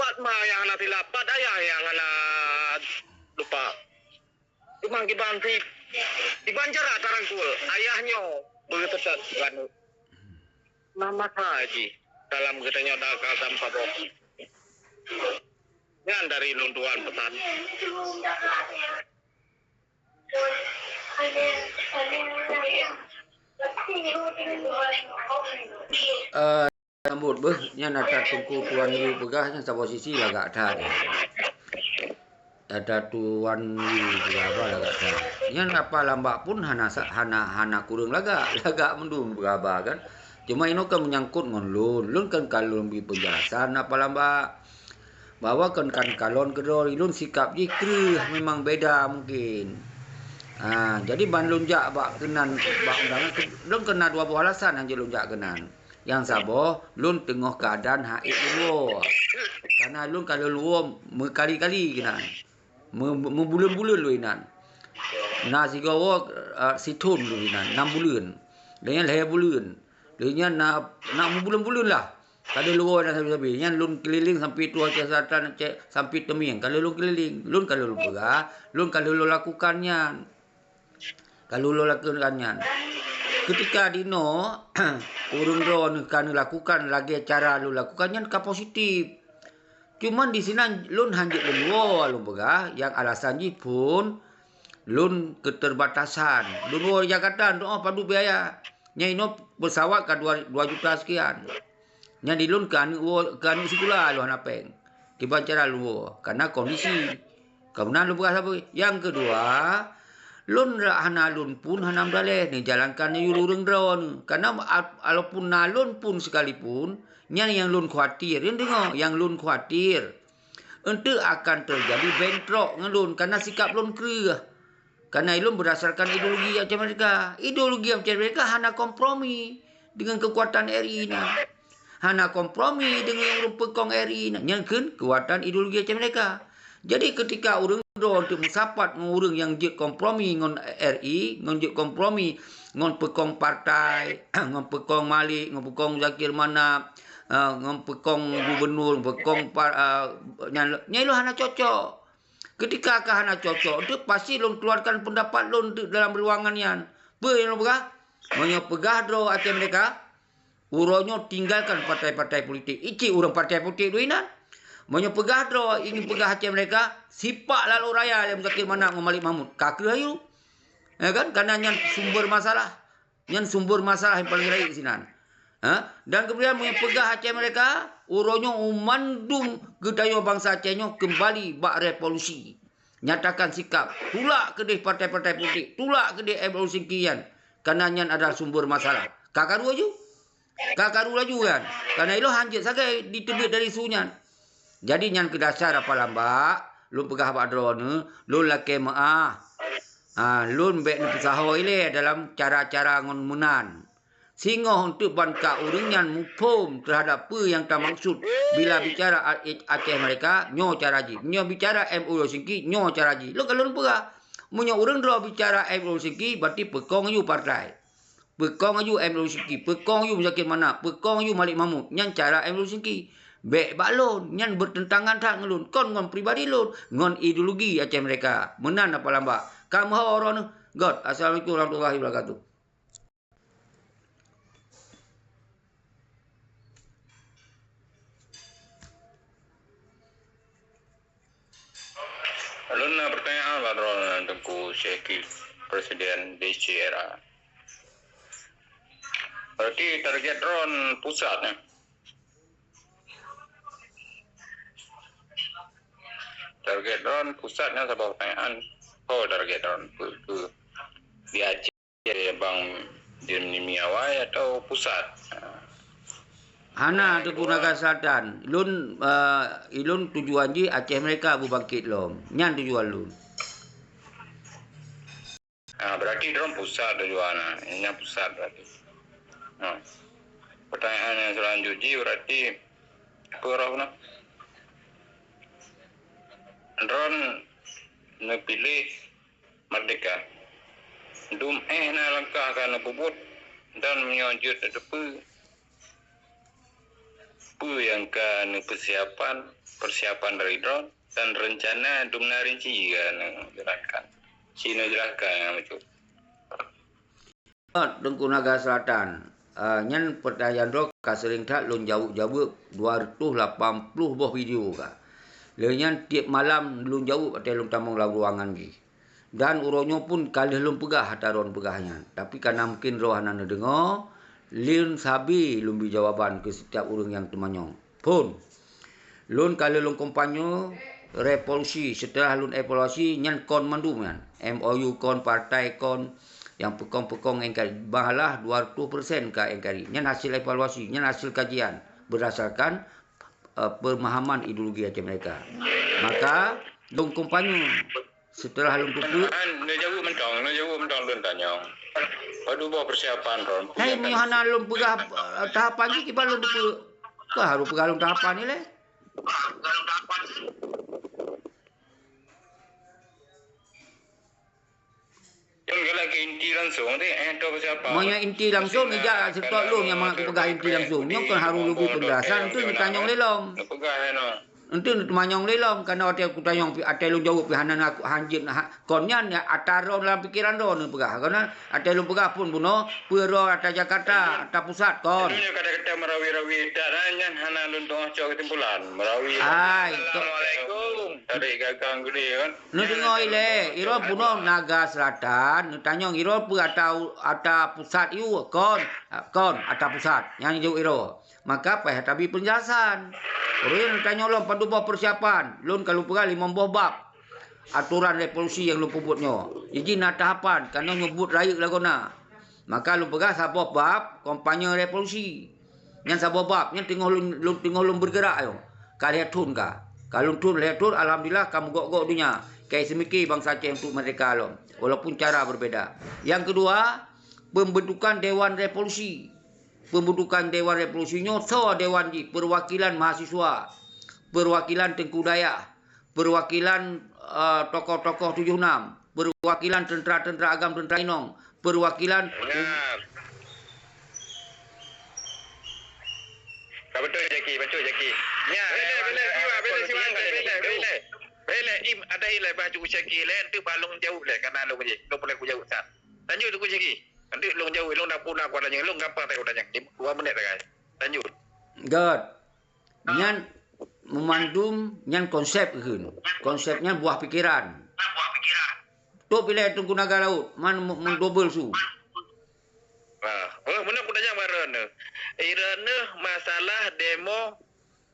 Pat ma nyang hana silap, pat ayah nyang hana lupa. Teuma kiban si, kiban cara tarangkul, ayah nyoe beuteutet keu aneuk. Na masa jih dalam geutanyoe dakal dan saboh. Nyan dari lôn tuan peusan. Eh, sambot beuh, nyan ata Teungku Tuan Yu peugah nyan saboh sisi lagak that. Ata Tuan Yu peugah haba lagak that. Nyan Apa Lambak pun hana sa-, hana, hana kureueng lagak, lagak mandum peugah haba kan. Cuma inoe kan menyangkut ngon lôn. Lôn kan ka lôn bri penjelasan Apa Lambak. Bahwa kan, kan kalon keudroe lôn sikap jih kreueh memang beda mungkin. Ha, jadi ban lôn jak bak keunan, bak undangan, lôn keunan dua boh alasan nyang jeuet lôn jak keunan. Nyang saboh, lôn teungoh keuadaan haiék lôn woe. Karena lôn ka lôn woe meukali-kali keunan. Me-, meubuleuen-buleuen lôn inan. Na sigoe woe, eh, sithon lôn inan, nam buleuen. Lheueh nyan lhèe buleuen. Lheueh nyan na, na meubuleuen-buleuen lah. Ka lheueh lôn woe dan sabe-sabe. Nyan lôn keulileng sampai tuha Aceh Selatan, Aceh, sampai Teumieng. Ka lheueh lôn keulileng. Lôn ka lheueh lôn peugah, lôn ka lheueh lôn lakukan nyan. Ka lheueh lôn lakukan nyan. Keutika dinoe, ureueng droeneuh ka neulakukan lagèe cara lôn lakukan nyan ka positif. Cuman di sinan lôn hanjeuet lôn woe lôn peugah, nyang alasan jih phon lôn keterbatasan. Lôn woe Jakarta, oh, padub biaya. Nyan inoe pesawat ka dua, dua juta sekian. Nyan di lôn keu aneuk woe, keu aneuk sikula lôn hana péng. Kiban cara lôn woe, karena kondisi. Ka meunan lôn peugah sabe. Nyang keudua, lôn rak hana lôn phon hana meudaleh neujalankan yue ureueng droeneuh. Karena a-, walaupun na lôn phon sekalipun, nyan nyang lôn khawatir. Nyan deungoe, nyang lôn khawatir. Eunteuk akan teujadi bentrok ngon lôn karena sikap lôn kreueh. Karena lôn berdasarkan ideologi Aceh Merdeka. Ideologi Aceh Merdeka hana kompromi dengan kekuatan R I nyan. Hana kompromi dengan ureueng peukong R I nyan. Nyan kheun kekuatan ideologi Aceh Merdeka. Jadi, keutika ureueng droe untuk meusapat ngon ureueng nyang jeuet kompromi ngon R I, ngon jeuet kompromi ngon peukong partai, ngon peukong Malik, ngon peukong Zakir Manaf, eh, ngon peukong gubernur, peukong par-, eh, nyan, nyan lôn hana cocok. Keutika ka hana cocok tu, pasti lôn keluarkan pendapat lôn tu dalam ruangan nyan. Peue nyang lôn peugah? Meunyoe peugah droe Aceh Merdeka, uroe nyoe tinggalkan partai-partai politik. Icit ureueng partai politik dulu inan. Meunyoe peugah droe ingin peugah Aceh Merdeka, sipak lalu raya lé Muzakir Manaf ngon Malik Mahmud. Ka kreueh ayue. Ya kan? Karena nyan sumber masalah. Nyan sumber masalah nyang paleng rayeuk sinan. Ha? Dan kemudian meunyoe peugah Aceh Merdeka, uroe nyoe mandum geutanyoe bansa Aceh nyoe keumbali bak revolusi. Nyatakan sikap, tulak keudeh partai-partai politik, tulak keudeh M O Singki nyan. Karena nyan adalah sumber masalah. Ka karu laju? Ka karu laju kan? Karena ilôn hanjeuet sagai diteubiet dari su nyan. Jadi nyan keu dasar Apa Lambak, lôn peugah bak droeneuh, lôn lakèe meu'ah. Ha, lôn bèk neupeusaho ilèe dalam cara-cara ngon meunan. Singoh eunteuk ban ka ureueng nyan muphom teuhadap peue nyang tamaksud bila bicara A-, Aceh Merdeka, nyoe cara jih. Nyoe bicara M O Singki, nyoe cara jih. Lôn ka lôn peugah, meunyoe ureueng droe bicara M O Singki, berarti peukong aju partai. Peukong aju M O Singki, peukong aju Muzakir Manaf, peukong aju Malik Mahmud. Nyan cara M O Singki. Bèk bak lôn, nyan bertentangan that ngon lôn. Kon ngon pribadi lôn, ngon ideologi Aceh Merdeka. Meunan Apa Lambak. Ka meuho droeneuh. Göt. Assalamualaikum warahmatullahi wabarakatuh. Lôn na pertanyaan bak droeneuh Teungku Syekh Presiden D C R A. Berarti target droeneuh pusat nyan. Target droeneuh pusat nyan saboh pertanyaan. Oh, target droeneuh pu-, pu-, di Aceh. Jadi, bang, Di nimi awai atau pusat? Hana, Teungku Naga Selatan. Lôn, eh, ilôn tujuan jih Aceh Merdeka beubangkit lom. Nyan tujuan lôn. Ha, berarti droen pusat tujuan, ha. Nyan pusat berarti. Ha. Pertanyaan yang selanjut jih berarti apa roh na? Droen neupiléh merdeka. Dum éh na langkah ka neupeubuet dan meunyoe jeuet neuteupeue, peue nyang ka neupeusiapan, persiapan dari droen dan rencana dum na rinci ka neujalankan. Ci neujelaskan nyang bacut. Teungku Naga Selatan, eh, nyan pertanyaan droe ka sering that lôn jaweueb-jaweueb dua ratus lapan puluh boh video ka. Lheueh nyan tieb malam lôn jaweueb watée lôn tamong lam ruangan jih. Dan uroe nyoe pun ka lheueh lôn peugah ata droen peugah nyan. Tapi kana mungken droe hana neudeungoe, lôn sabe lôn bri jawaban keu setiap ureuëng nyang teumanyong. Phon. Lôn ka lheueh lôn kampanye revolusi. Seuteulah lôn evaluasi, nyan kon mandum nyan. M O U kon, partai kon, nyang peukong-peukong N K R I. Malah dua ratus persen ka N K R I. Nyan hasil evaluasi, nyan hasil kajian berdasarkan, eh, pemahaman ideologi Aceh Merdeka. Maka, lôn kampanye. Seuteulah lôn peubuet. An, neujaweueb mantong, neujaweueb mantong lôn tanyong. Padub boh persiapan droen? Hai, meunyoe hana lôn peugah, eh, tahapan jih, kiban lôn peubuet. Kah harôh peugah lôn tahapan nyoe lé? Kan galak keu inti langsung tadi, eh, atau siapa? Meunyoe inti langsung, ijak seutôt lôn nyang mangat kupeugah inti langsung. Nyoe kon harôh lôn bri peunjelasan, enteuk neutanyong lé lom. Peugah, eh, no. Enteuk neutanyong lé lom, karena watée kutanyong pi-, watée lôn jaweueb pih hana na hanjeuet na ha-, kon nyan ya, ata droen lam pikeran droen neupeugah. Karena watée lôn peugah phon bunoe, peue droe ata Jakarta, ata pusat kon. Itu nyoe kata-kata merawi-rawi, tak, nyan hana lôn teungoh cok kesimpulan. Merawi. Hai, Assalamualaikum. Tarik gagang gede kan. Neudeungoe ilée, iroe bunoe Naga Selatan, neutanyong iroe peue ata, ata pusat yue, kon, kon, ata pusat. Nyan jaweueb iroe. Maka payah tabi peunjelasan. Ureuëng neutanyong lom padub boh persiapan. Lôn ka lôn peugah limong boh bab aturan revolusi nyang lôn peubuet nyoe. Jih na tahapan, kana nyoe buet rayeuk lagoe na. Maka lôn peugah saboh bab kampanye revolusi. Nyan saboh bab, nyan teungoh lôn, lôn, teungoh lôn bergerak nyoe. Ka lhée thon ka. Ka lôn thon lhée thon, alhamdulillah ka meugok-gok donya. Ka iseumiké bansa Aceh untuk merdeka lom, walaupun cara berbeda. Nyang keudua, pembentukan Dewan Revolusi. Pembentukan Dewan Revolusi nyoe soe dewan jih? Perwakilan mahasiswa, perwakilan teungku dayah, perwakilan, eh, tokoh-tokoh tujoh nam, perwakilan teuntera-teuntera agam, teuntera inong, perwakilan. Nah. Ka beutôi Jaki, beutôi Jaki. Nya, bele, bele, siwa, bele, siwa, bele, bele, bele. Bele, im, ada ilai bah cukup Jaki, le, enteuk bah lôn jaweueb le, karena lôn je, lôn peureulée kujaweueb san. Lanjut cukup Jaki. Enteuk lôn jaweueb, lôn dah puna kuat tanyong, lôn gampang tanyong, dua menit sagai. Lanjut. Good. Nyan meumandum nyan konsep kheun. Konsep nyan buah pikeran. Tok pilée Teungku Naga Laut, man me-, meudobel su. Nah, oh, meunan peutanyaan bak droeneuh. Droeneuh masalah demo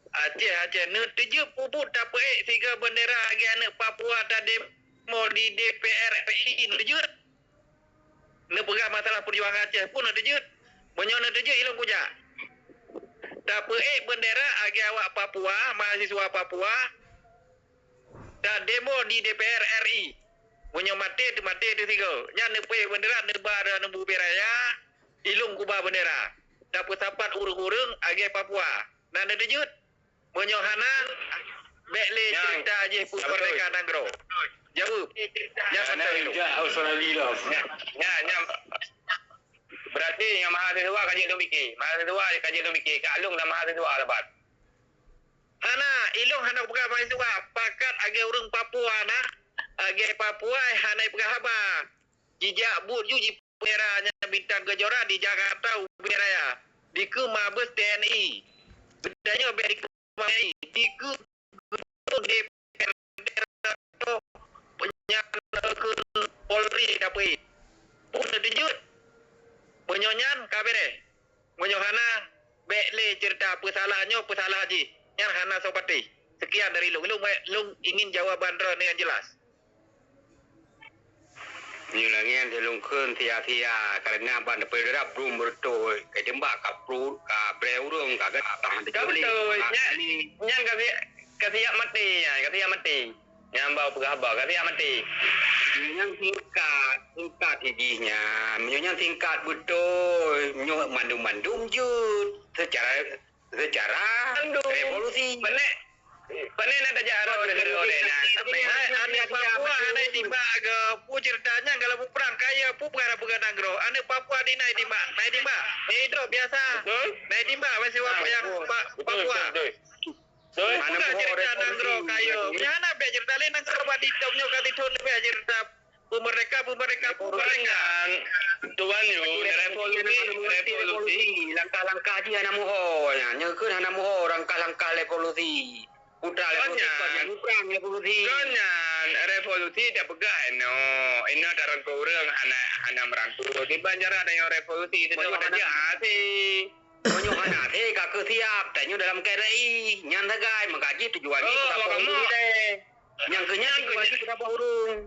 Aceh, Aceh. Neuteujeuet peubuet tapeuék sigoe bendera lagée aneuëk Papua tademo di D P R R I, neuteujeuet? Neupeugah masalah peujuangan Aceh pun neuteujeuet. Meunyoe neuteujeuet, ilôn kujak. Tapeuék bendera lagée awak Papua, mahasiswa Papua, tademo di D P R R I. Meunyoe maté, teumaté teuh sigoe. Nyan neupeuék bendera, neuba droeneuh bubé raya, ilôn kuba bendera. Tapeusapat ureuëng-ureuëng lagée Papua. Na neuteujeuet? Meunyoe hana, bék lé cerita jih peumerdeka nanggroe. Jaweueb. Nyan mantong ilôn. Nya, nya, nya. Berarti nyang mahasiswa ka jeuet lôn pike. Mahasiswa ka jeuet lôn pike. Ka lôn dah mahasiswa lebat. Hana, ilôn hana peugah mahasiswa. Pakat lagée ureuëng Papua na. Lagée Papua hana peugah haba. Jijak buet ju jipeura nyan Bintang Kejora di Jakarta ubé raya. Dikeue mabeuet T N I. Geutanyoe bék dikeue mabeuet T N I. Dikeue D P R penyakeuneukeuneuk Polri dapeué. Pun neuteujeut. Meunyoe nyan ka beureh. Meunyoe hana, bék lé ceurita peusalah nyoe, peusalah jih. Nyan hana soe patéh. Sekian dari lôn. Lôn, lôn ingin jawaban droeneuh nyang jelas. Meunyoe lagèe nyan lôn kheun sia-sia, kareuna ban teupeu rab brum beureutoh, ka jeumbak ka pruet, ka brèe ureueng, ka gata. Ka beutôi, nyan, nyan ka siap, ka siap maté nyan, ka siap maté. Nyan bak peugah haba, ka siap maté. Nyan singkat, singkat jih nyan. Meunyoe nyan singkat beutôi, nyoe mandum-mandum jeuet secara Seucara revolusi. Pané, pané na tajak rot deungon lé na. Hai, aneuk Papua hana timbak ke, peue ceurita nyan kalau beuprang kaya, peue peugah peugah nanggroe. Aneuk Papua di na timbak, na timbak. Eh, itu biasa. Betul. Na timbak masih wak yang Papua. Betul, betul. Peue peugah ceurita nanggroe kaya. Nyan hana bèk ceurita lé nanggroe bak TikTok nyoe ka tithon leubeh ceurita. Peumerdeka, peumerdeka, peumerdeka. Tuan Yu, revolusi, revolusi. Langkah-langkah jih hana muho nyan. Nyoe keuh hana muho langkah-langkah revolusi. Putra revolusi, kon nyan muprang revolusi. Kon nyan revolusi tapeugah inoe. Inoe tarangkô ureueng hana, hana meurangkô. Kiban cara tanyoe revolusi, tanyoe hana hase. Meunyoe hana hase ka keuh siap, tanyoe dalam K R I. Nyan sagai, meugaji tujuan jih. Nyang keu nyan, nyang keu nyan,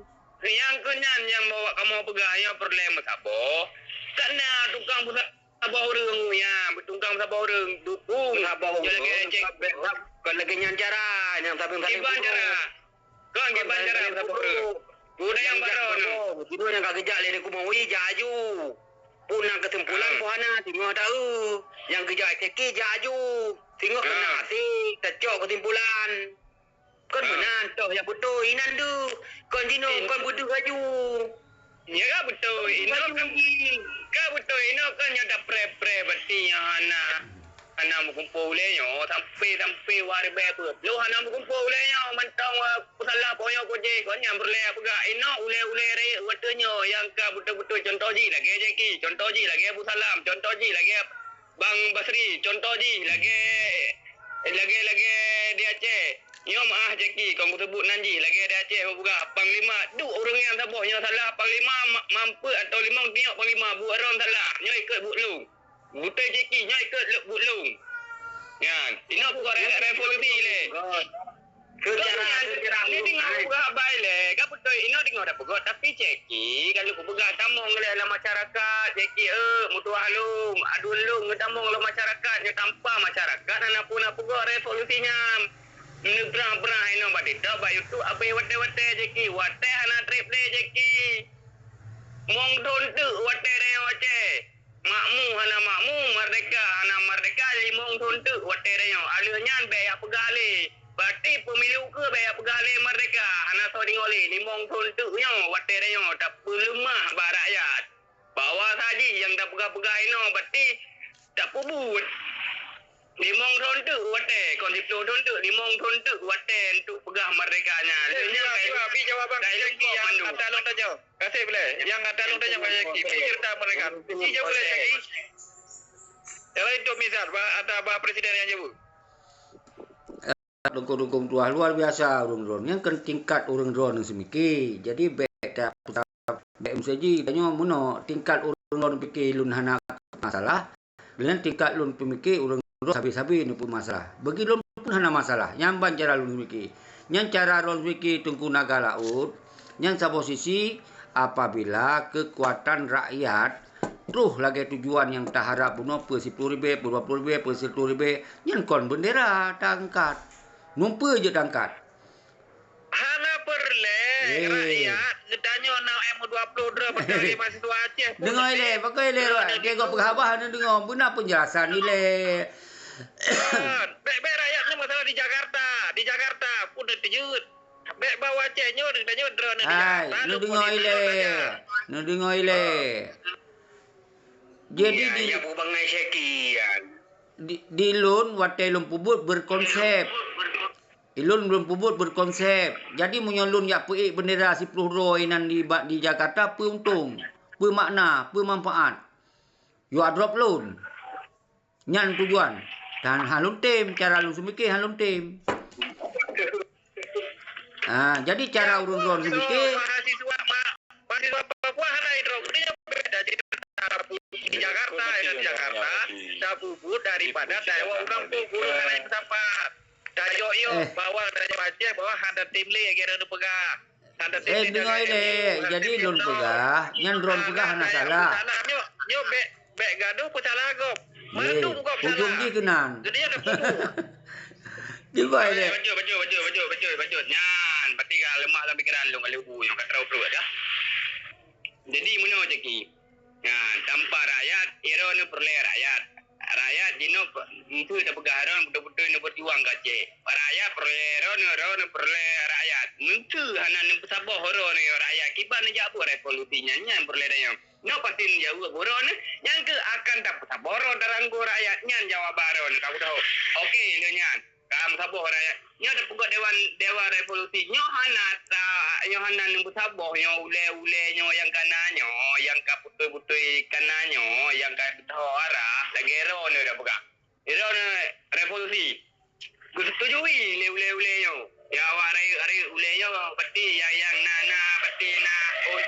nyang keu nyan nyang bak kamoe peugah nyoe peureulèe meusaboh. Kana tukang peusaboh ureueng nyan, tukang peusaboh ureueng dukung. Peusaboh ureueng, kon lagèe nyan cara, nyang sabe-sabe kiban cara. Kon kiban cara peusaboh ureueng. Udah nyang baroe nyoe. Jinoe nyang ka geujak lé Teungku Mawi jak aju. Peue na keusimpulan peue hana, singoh taeu. Nyang geujak Syeki jak aju. Singoh keunan si tacok keusimpulan. Kon meunan toh nyang beutôi inan deuh. Kon jinoe kon beudeuh aju. Nyan ka beutôi. Inoe kan, ka beutôi. Inoe kan nyoe tapreh-preh berarti nyoe hana, hana meukumpôi ulèe nyoe sampai, sampai wak ribèe peuet ploh hana meukumpôi ulèe nyoe mantong, eh, peusalah po nyoe po jéh. Kon nyan peureulèe peugah inoe ulèe-ulèe rayeuk watèe nyoe nyang ka beutôi-beutôi. Contoh jih lagèe Jeki, contoh jih lagèe Abu Salam, contoh jih lagèe Bang Basri, contoh jih lagèe, lagèe, lagèe di Aceh. Nyoe meu'ah Jeki, kon kuseubut nan jih lagèe di Aceh, peugah Panglima, duek ureueng nyang saboh nyoe salah, Panglima ma-, mampet atau limong tiok Panglima buet droen salah, nyoe ikot buet lôn. Beutôi Jeki, nyoe ikot buet lôn. Nyan, inoe peugah re-, revolusi lé. Sejarah, sejarah ni deungoe peugah haba ilèe, ka beutôi inoe deungoe dak peugah, tapi Jeki kalau kupeugah tamong lé lam masyarakat, Jeki, eh, meutuah lôn, aduen lôn, nyoe tamong lam masyarakat, nyoe tanpa masyarakat hana peue na peugah revolusi nyan. Meunyoe prang-prang inoe bak TikTok, bak YouTube, abéh watèe-watèe Jeki, watèe hana trép lé Jeki. Mong thon teuk watèe tanyoe Aceh. Makmu hana makmu, merdeka hana merdeka, limong thon teuk watèe tanyoe. Alheuh nyan bèk jak peugah lé. Berarti pemilu keuh bèk jak peugah lé merdeka, hana soe deungoe lé. Limong thon teuk nyoe watèe tanyoe tapeuleumah bak rakyat. Bahwa saji nyang tapeugah-peugah inoe berarti tapeubuet. Limong thon teuk watèe, kon siploh thon teuk, limong thon teuk watèe untuk peugah merdeka nyan. Lheuh nyan, bi jawaban Syeki nyang ata lôn tanyoe. Kaseb lé, nyang ata lôn tanyoe, Syeki. Bi ceurita merdeka. Bi jaweueb lé, Syeki. Nyang laén tu misal, bah, ata bah presiden nyang jaweueb. Dukung-dukung tuah luar biasa ureueng droen. Nyang keu tingkat ureueng droen nyang seumike. Jadi bèk ta-, bèk meusaji tanyoe meunoe tingkat ureueng droen pike lôn hana masalah. Deungon tingkat lôn peumike ureueng droen sabe-sabe neupeu masalah. Bagi lôn pun hana masalah. Nyan ban cara lôn pike. Nyan cara lôn pike Teungku Naga Laut. Nyan saboh sisi, apabila keukuatan rakyat troh lagèe tujuan nyang taharap bunoe, peue siploh ribèe, peue dua ploh ribèe, peue siratoh ribèe, nyan kon beundera taangkat. Ngon peue jeuet taangkat? Hana peureulèe. Eh. Rakyat geutanyoe na M dua puluh droe padahai mahasiswa Aceh pun. Deungoe ilèe, pakon ilèe, droe, dia gok peugah haba hana deungoe. Beuna penjelasan ilèe. Bèk, bèk rakyat ni masalah di Jakarta. Di Jakarta pun dah terjeuet. Bèk bak Aceh nyoe, geutanyoe droe na di Jakarta. Hai, neudeungoe ilèe. Neudeungoe ilèe. Jadi di, ya, bubangai Syeki, ya. Di, di lôn watèe lôn peubuet berkonsep. Ilôn lôn peubuet berkonsep. Jadi meunyoe lôn jak peuék beundera siploh droe inan di ba-, di Jakarta, peue untông, peue makna, peue manfaat? Yue drop lôn. Nyan tujuan. Dan han lôn tem, cara lôn seumike han lôn tem. Ah, jadi cara ureueng droen seumike. Mahasiswa, ma-, mahasiswa Papua hana idrop. Dia beda cerita di Jakarta, ya, di Jakarta. Dah bubut daripada Taiwan urang pun guru hana yang sampai. Dah yok-yok, eh, bahwa dah yok Aceh, bahwa hana tim lé, kira tu pegang. Eh, deungoe lé. Jadi lôn peugah, nyan droen peugah hana salah. Nyoe, nyoe bék, bék gadoh peusalah gob. Eh, ujong jih keunan. Jadi ada kubu. Cuba lé. Bacut, bacut, bacut, bacut, bacut, bacut. Nyan, berarti ka leumah lam pikiran lôn, ka leubu nyang ka trok pruet dah. Jadi meunoe Jaki. Nyan, tanpa rakyat, droeneuh peureulée rakyat. Rakyat jinoe pe-, meuseu tapeugah droeneuh beutôi-beutôi neubeujuang keu Aceh. Rakyat peureulée droeneuh, droeneuh peureulée rakyat. Meuseu hana neupeusaboh droeneuh rakyat, kiban neujak buet revolusi nyan, nyan peureulée tanyoe. Nyoe pasti neujaweueb droeneuh, nyan keuh akan tapeusaboh droe taranggoe rakyat, nyan jawaban droeneuh, ka beutôi. Oke, lheueh nyan. Ka meusaboh rakyat. Nyoe tapeugot dewan, dewan revolusi. Nyoe hana ta-, nyoe hana neupeusaboh nyoe ulée-ulée nyoe nyang kana nyoe, nyang ka beutôi-beutôi kana nyoe, nyang ka beuteuho arah, lagée droeneuh tapeugah. Droeneuh revolusi. Geusetujui lé ulée-ulée nyoe. Ya, awak rayeuk-rayeuk ulée nyoe, berarti nyang, nyang na, na, berarti na phon,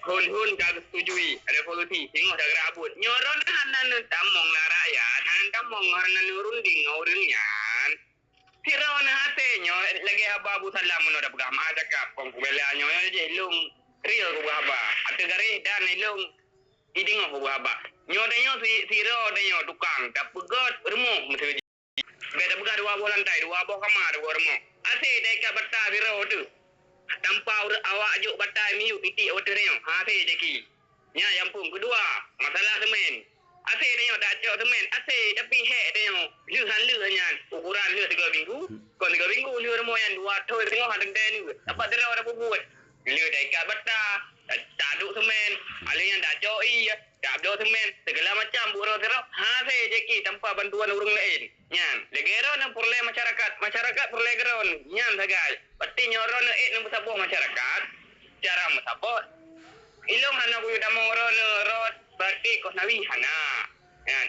phon-phon ka geusetujui revolusi. Singoh tagerak buet. Nyoe droeneuh hana neutamong ngon rakyat, hana neutamong, hana neurunding ngon ureuëng nyan. Sidroe na hase nyoe lagée haba Abu Salam meunoe tapeugah, meu'ah cakap, kon kubela nyoe, nyoe jih lôn real kupeugah haba. Ateueh garéh dan lôn jideungoe kupeugah haba. Nyoe tanyoe si, sidroe tanyoe tukang tapeugot rumoh meuseujid. Bék tapeugah dua boh lantai, dua boh kama, dua boh rumoh. Hase taikat bata sidroe teuh. Tanpa ureuëng awak jok bata miyueb titik watée tanyoe. Hase Jaki. Nyan nyang phon. Keudua, masalah seumén. Hase tanyoe tacok seumén, hase, tapi hék tanyoe. Lheueh han lheueh nyan, ukoran lheueh tiga minggu, kon tiga minggu lheueh rumoh nyan dua thon singoh han teuntée lheueh. Dapat sidroe tapeubuet. Lheueh taikat bata, ta-, taduek seumén, lheueh nyan tacok ié, tabloe seumén, segala macam buet droe sidroe. Hase Jaki tanpa bantuan ureuëng laén. Nyan, lagée droeneuh peureulée masyarakat, masyarakat peureulée droeneuh. Nyan sagai. Berarti nyoe droeneuh ék neupeusaboh masyarakat. Cara meusaboh, ilôn hana kuyue tamong droeneuh rot, berarti Kosnawi hana. Nyan.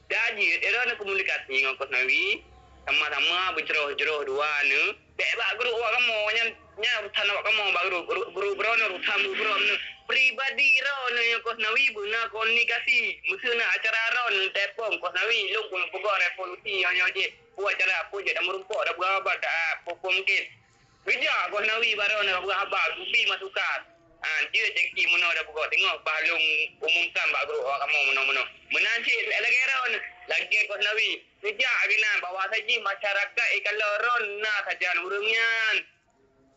Dak jeuet droeneuh komunikasi ngon Kosnawi, sama-sama beujroh-jroh dua neuh. Bék bak grup awak kamoe nyan, nyan urusan awak kamoe bak grup, grup, grup droeneuh, urusan grup droeneuh. Pribadi droeneuh nyang Kosnawi beuna komunikasi. Meuseu na acara droeneuh telepon Kosnawi, lôn keuneuk peugah revolusi nyoe, nyoe jih. Peue acara, peue jeuet, dak meurumpok, dak peugah haba, dak peue-peue mungken. Geujak Kosnawi bak droeneuh ka peugah haba, geubi masukan. Ha, jeuet Jaki meunoe dak peugah, teungoh bah lôn umumkan bak grup awak kamoe meunoe-meunoe. Meunan cit lagée droeneuh, lagée Kosnawi. Geujak keunan bahwa saji masyarakat ikalon droeneuh na sajan ureuëng nyan.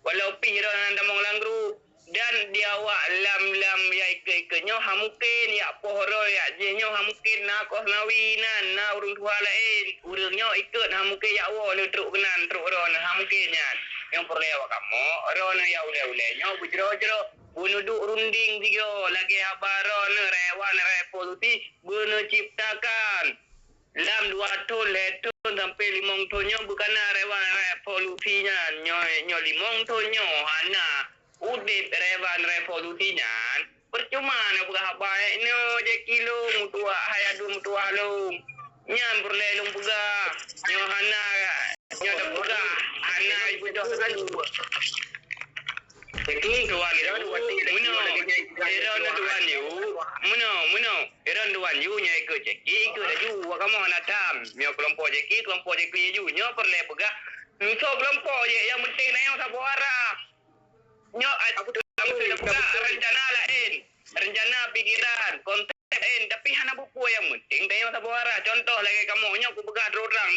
Walau pih droeneuh hana tamong lam grup, dan di awak lam, lam ya ikot-ikot nyoe ha mungken, yak poh droe, yak jih nyoe ha mungken na Kosnawi nan, na ureuëng tuha laén. Ureuëng nyoe ikot ha mungken yak woe lé trok keunan, trok droeneuh ha mungken nyan. Nyang peureulée awak kamoe, droeneuh ya ulée-ulée nyoe beujroh-jroh, beuneuduek runding sigoe lagée haba droeneuh rewan revolusi beuneuciptakan. Lam dua thon, lhée thon, sampoe limong thon nyoe beukana rewan revolusi nyan. Nyoe, nyoe limong thon nyoe hana udeb rewan revolusi nyan, percuma na peugah haba ék nyoe Jaki lôn meutuah, hai aduen meutuah lôn. Nyan peureulée lôn peugah. Nyoe hana, nyoe tapeugah hana ibeudôh. Tuan Yu, meunoe, Tuan Yu, meunoe, meunoe. Droeneuh Tuan Yu nyang ikot Jaki, ikot laju. Awak kamoe hana tham. Nyoe keulompok Jaki, keulompok Jaki laju. Nyoe peureulée peugah, soe keulompok jih, nyang penting tanyoe saboh arah. Nyoe, a-, apa tu, apa tu, apa tu, rencana laén, rencana pikiran, konsep laén, tapi hana peue-peue, nyang penting tanyoe saboh arah. Contoh lagée kamoe, nyoe kupeugah terus terang,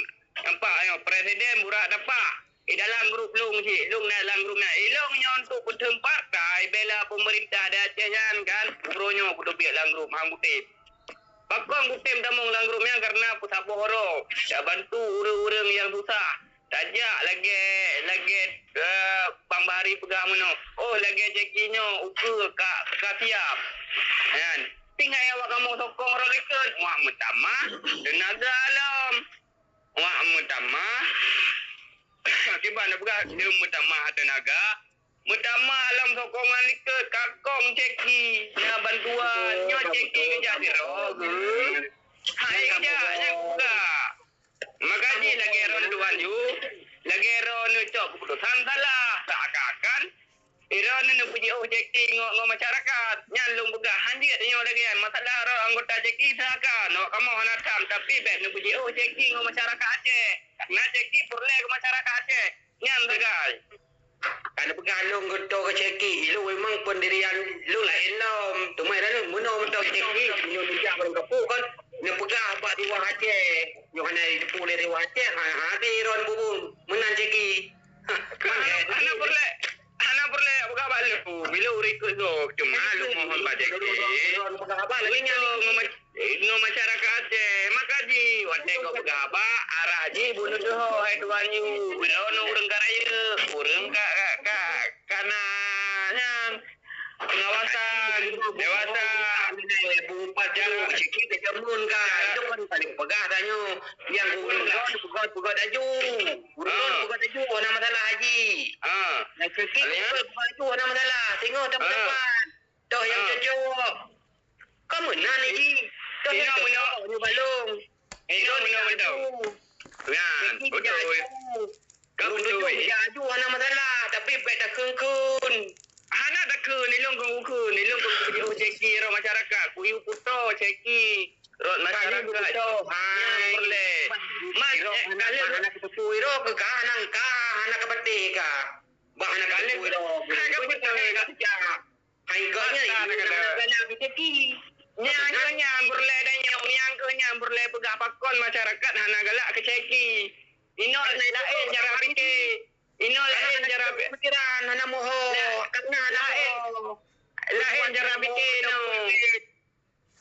nampak nyoe, presiden burak tapak. Eh, dalam grup lôn cit, lôn na lam grup nyan. Eh, lôn nyoe untuk peuteumpat ka, eh, bela pemerintah di Aceh nyan kan. Uroe nyoe kuteubiet lam grup, han kutem. Pakon kutem tamong lam grup nyan, karena peusaboh droe. Dak bantu ureuëng-ureuëng nyang susah. Tajak lagée, lagée, eh, Bang Bahari peugah meunoe. Oh, lagée Jaki nyoe, ukeue ka, ka siap. Nyan. Tinggai awak kamoe sokong droe likot. Wah, meutamah. Tenaga alam. Wak meutamah, kiban na peugah, lheueh meutamah teunaga, meutamah lam sokongan likot, kakong Jaki, na bantuan, nyoe Jaki geujak sidroe geuh. Hai geujak, nyan kupeugah. Maka jih lagée droeneuh Tuan Yu, lagée droeneuh cok keuputosan salah, seakan-akan Droeneuh neupeujiôh Jaki ngon, ngon masyarakat. Nyan lôn peugah, hanjeuet tanyoe lagée nyan. Masalah droe anggota Jaki silakan, awak kamoe hana tham, tapi bék neupeujiôh Jaki ngon masyarakat Aceh. Karena Jaki peureulée keu masyarakat Aceh. Nyan sagai. Ka neupeugah lôn geuto keu Syeki, ilôn memang pendirian lôn laén lom. Teuma dah lôn meunoe mantong Syeki, nyoe neujak barang kapeue kon, neupeugah bak di Wah Aceh. Nyoe hana jiteupeu lé di Wah Aceh, ha, ha, di ron bubun. Meunan Syeki. Ha, hana, hana peureulée, hana peureulée peugah bak lôn. Bila ureueng ikot gob, cuma lôn mohon bak Syeki. Ron peugah haba lagée nyan. Ngon masyarakat Aceh, maka jih watée gob peugah haba, arah jih bunoe teuh hai Tuhan Yu. Droeneuh ureueng ka rayeuk, ureueng ka, ka, ka, ka na nyan pengawasan dewasa. Beupat cara Syeki kejamun ka. Itu kan paling peugah tanyoe. Yang ureueng droe peugah, peugah laju. Ureueng droe peugah laju, hana masalah haji. Ha. Yang Syeki peugah laju, hana masalah. Singoh tapeugah. Toh nyang cocok. Ka meunan ni ji. Toh nyang cocok nyoe balong. Inoe meunoe mantong. Nyan, beutôi. Ka beutôi. Aju hana masalah, tapi bèk takheun-kheun. Hana takheun, ilôn kon kheun, ilôn kon kheun Syeki rot masyarakat. Kuyue putôh Syeki rot masyarakat. Nyan peureulée. Mas, eh, hana, hana keuteupeue iro keu ka, hana ka, hana ka patéh ka. Bah hana keuteupeue iro. Hana keuteupeue iro. Hai gobnyan, galak keu Syeki. Nyang keuh nyan peureulée dan nyang, nyang keuh nyan peureulée peugah pakon masyarakat hana galak keu Syeki. Inoe laén cara pike. Inoe laén cara pi-, pikiran, hana moho. Karena hana moho. Laén cara pike inoe.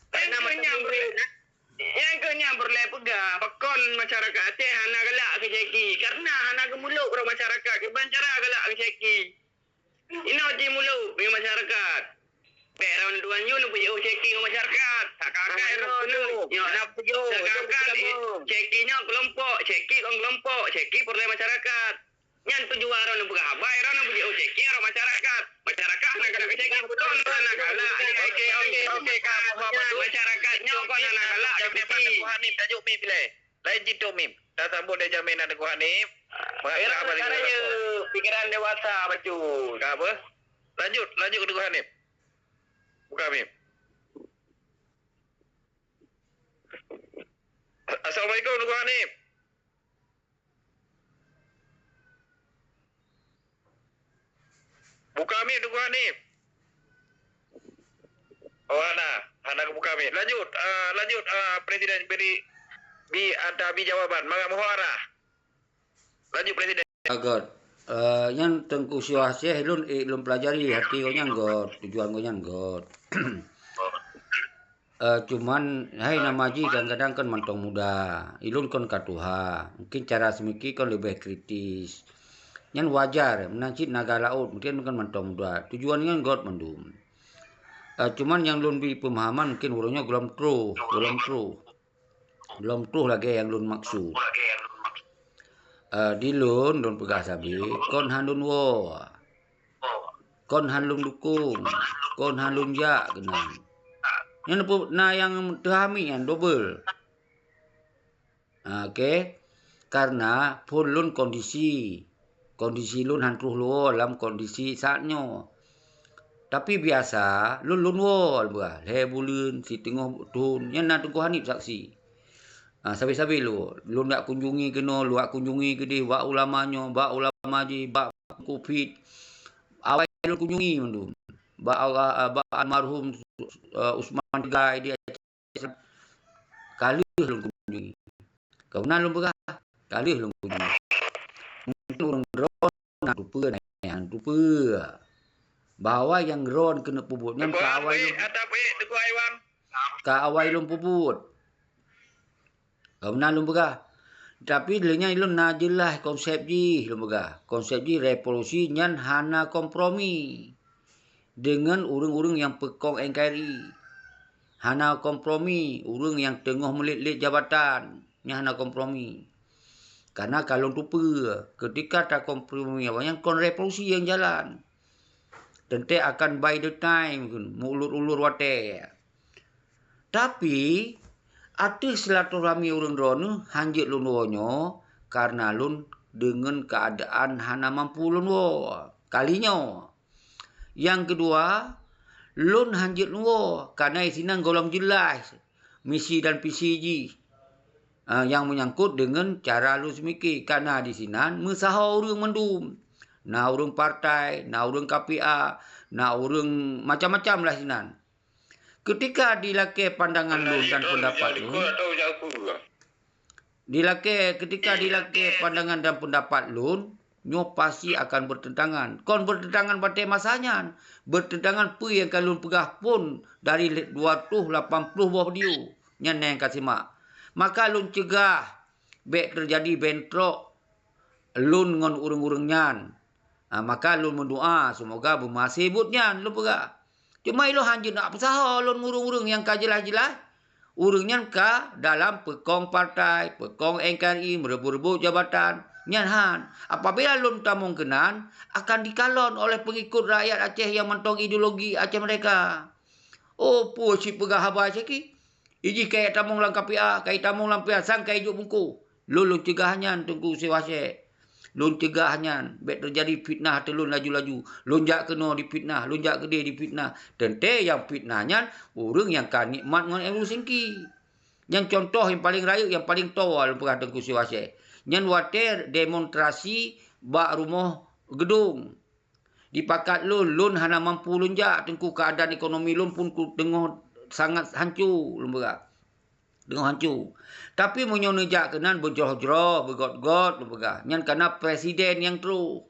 Nyang keuh nyan peureulée, nyang keuh nyan peureulée peugah pakon masyarakat Aceh hana galak keu Syeki. Karena hana geumulok droe masyarakat kiban cara galak keu Syeki. Inoe cit mulok ngon masyarakat. Bèk droeneuh nyoe neupeujeuet Syeki ngon masyarakat. Sakai-kai droeneuh nyoe. Sakai-kai Syeki nyoe keulompok, Syeki kon keulompok, Syeki peureulée masyarakat. Nyan tujuan droeneuh peugah haba, droeneuh peujeuet Syeki ngon masyarakat. Masyarakat hana galak keu Syeki, kon hana galak. Oke, oke, oke, ka, Muhammad. Masyarakat nyoe kon hana galak keu Syeki. Hanif, tajuk mi pilih. Laén cit Tok Mim. Tasambot lé jamé na Teungku Hanif. Pikiran dewasa bacut. Ka apa? Lanjut, lanjut Teungku Hanif. Buka Mim. Assalamualaikum Teungku Hanif. Buka mic Teungku Hanif. Oh, hana. Hana buka mic. Lanjut, ah, lanjut, ah, Presiden beri, bi, ata bi jawaban. Mangat meuhara. Lanjut, Presiden. Ah, göt. Eh, nyan Teungku Syuah Syeh lôn, eh, lôn pelajari hati gobnyan göt, tujuan gobnyan göt. Eh, cuman, hai nama jih kadang-kadang kan mantong muda. Ilôn kon ka tuha. Mungkin cara seumiki kon leubeh kritis. Nyan wajar, meunan cit naga laôt, mungkin kon mantong muda. Tujuan nyan göt mandum. Eh, cuman nyang lôn bri peumahaman mungkin uroe nyoe gohlom troh, gohlom troh. Gohlom troh lagèe nyang lôn maksud. Eh, di lôn, lôn peugah sabe, kon han lôn woe. Kon han lôn dukong, kon han lôn jak keunan. Nyan peuet na nyang teuhami nyan dobel. Ah, oke. Karena phon lôn kondisi, kondisi lôn han troh lôn woe lam kondisi saat nyoe. Tapi biasa lôn, lôn woe lôn peugah lhèe buleuen, siteungoh thôn, nyan na Teungku Hanif saksi. Ah, sabe-sabe lôn, lôn jak kunjungi keunoe, lôn jak kunjungi keudeh, bak ulama nyoe, bak ulama jih, bak covid. Awai lôn kunjungi mandum. Bak, bak almarhum, eh, Usman Tegai di Aceh. Ka lheueh lôn kunjungi. Ka meunan lôn peugah, ka lheueh lôn kunjungi. Mungkin ureueng droe na tupeue, na nyang tupeue. Bahwa nyang droe keuneuk peubuet nyan ka awai lôn, ka awai lôn peubuet. Ka meunan lôn peugah. Tapi lheueh nyan lôn na jeulaih konsep jih lôn peugah. Konsep jih revolusi nyan hana kompromi deungon ureueng-ureueng nyang peukong N K R I. Hana kompromi ureueng nyang teungoh meulet-let jabatan, nyan hana kompromi. Karena ka lôn tupeue, keutika takompromi awaknyan kon revolusi nyang jalan. Teuntèe akan buy the time, meuulur-ulur watèe. Tapi, ateueh silaturahmi ureueng droeneuh han jeuet lôn woe nyoe, karena lôn deungon keuadaan hana mampu lôn woe. Kali nyoe. Nyang keudua, lôn han jeuet lôn woe, karena disinan gohlom jeulaih misi dan visi jih. Ah, nyang meunyangkot deungon cara lôn seumiki, karena disinan meusaho ureueng mandum. na ureuëng partai, na ureuëng K P A, na ureuëng macam-macam lah sinan. Keutika dilakée pandangan lôn dan peundapat lôn, dilakée, keutika dilakée pandangan dan peundapat lôn, nyoe pasti akan beurteuntangan. Kon beurteuntangan batée masa nyan, beurteuntangan peue nyang ka lôn peugah phon dari dua ratus lapan puluh boh video. Nyan nyang ka simak. Maka lôn cegah bék teujadi bentrok lôn ngon ureuëng-ureuëng nyan. Ha, maka lôn meudoá seumoga beumase buet nyan lôn peugah. Cuma ilôn hanjeuet nak peusaho lôn ureuëng-ureuëng nyang ka jeulaih-jeulaih ureuëng nyan ka dalam peukong partai, peukong N K R I, meureubot-reubot jabatan. Nyan han. Apabila lôn tamong keunan, akan dikalon oleh peungikot rakyat Aceh nyang mantong ideologi Aceh Merdeka. Oh, peue cit peugah haba Syeki? Ijih kayée tamong lam K P A, kayée tamong lam P A, sang kayée jok bungkôh. Lôn, lôn cegah nyan Teungku Syeh Wasiek. Lôn cegah nyan, bék teujadi fitnah ateueh lôn laju-laju. Lôn jak keunoe difitnah, lôn jak keudeh difitnah. Teuntée nyang fitnah nyan ureuëng nyang ka nikmat ngon Andrew Syeki. Nyan contoh nyang paleng rayeuk, nyang paleng toe lôn peugah Teungku Syeh Wasiek. Nyan watée demonstrasi bak rumoh geudong. Dipakat lôn, lôn hana mampu lôn jak, Teungku, keuadaan ekonomi lôn pun ku-, teungoh sangat hanco lôn peugah. Teungoh hanco. Tapi meunyoe neujak keunan beujroh-jroh, beugöt-göt lôn peugah, nyan kana presiden nyang troh.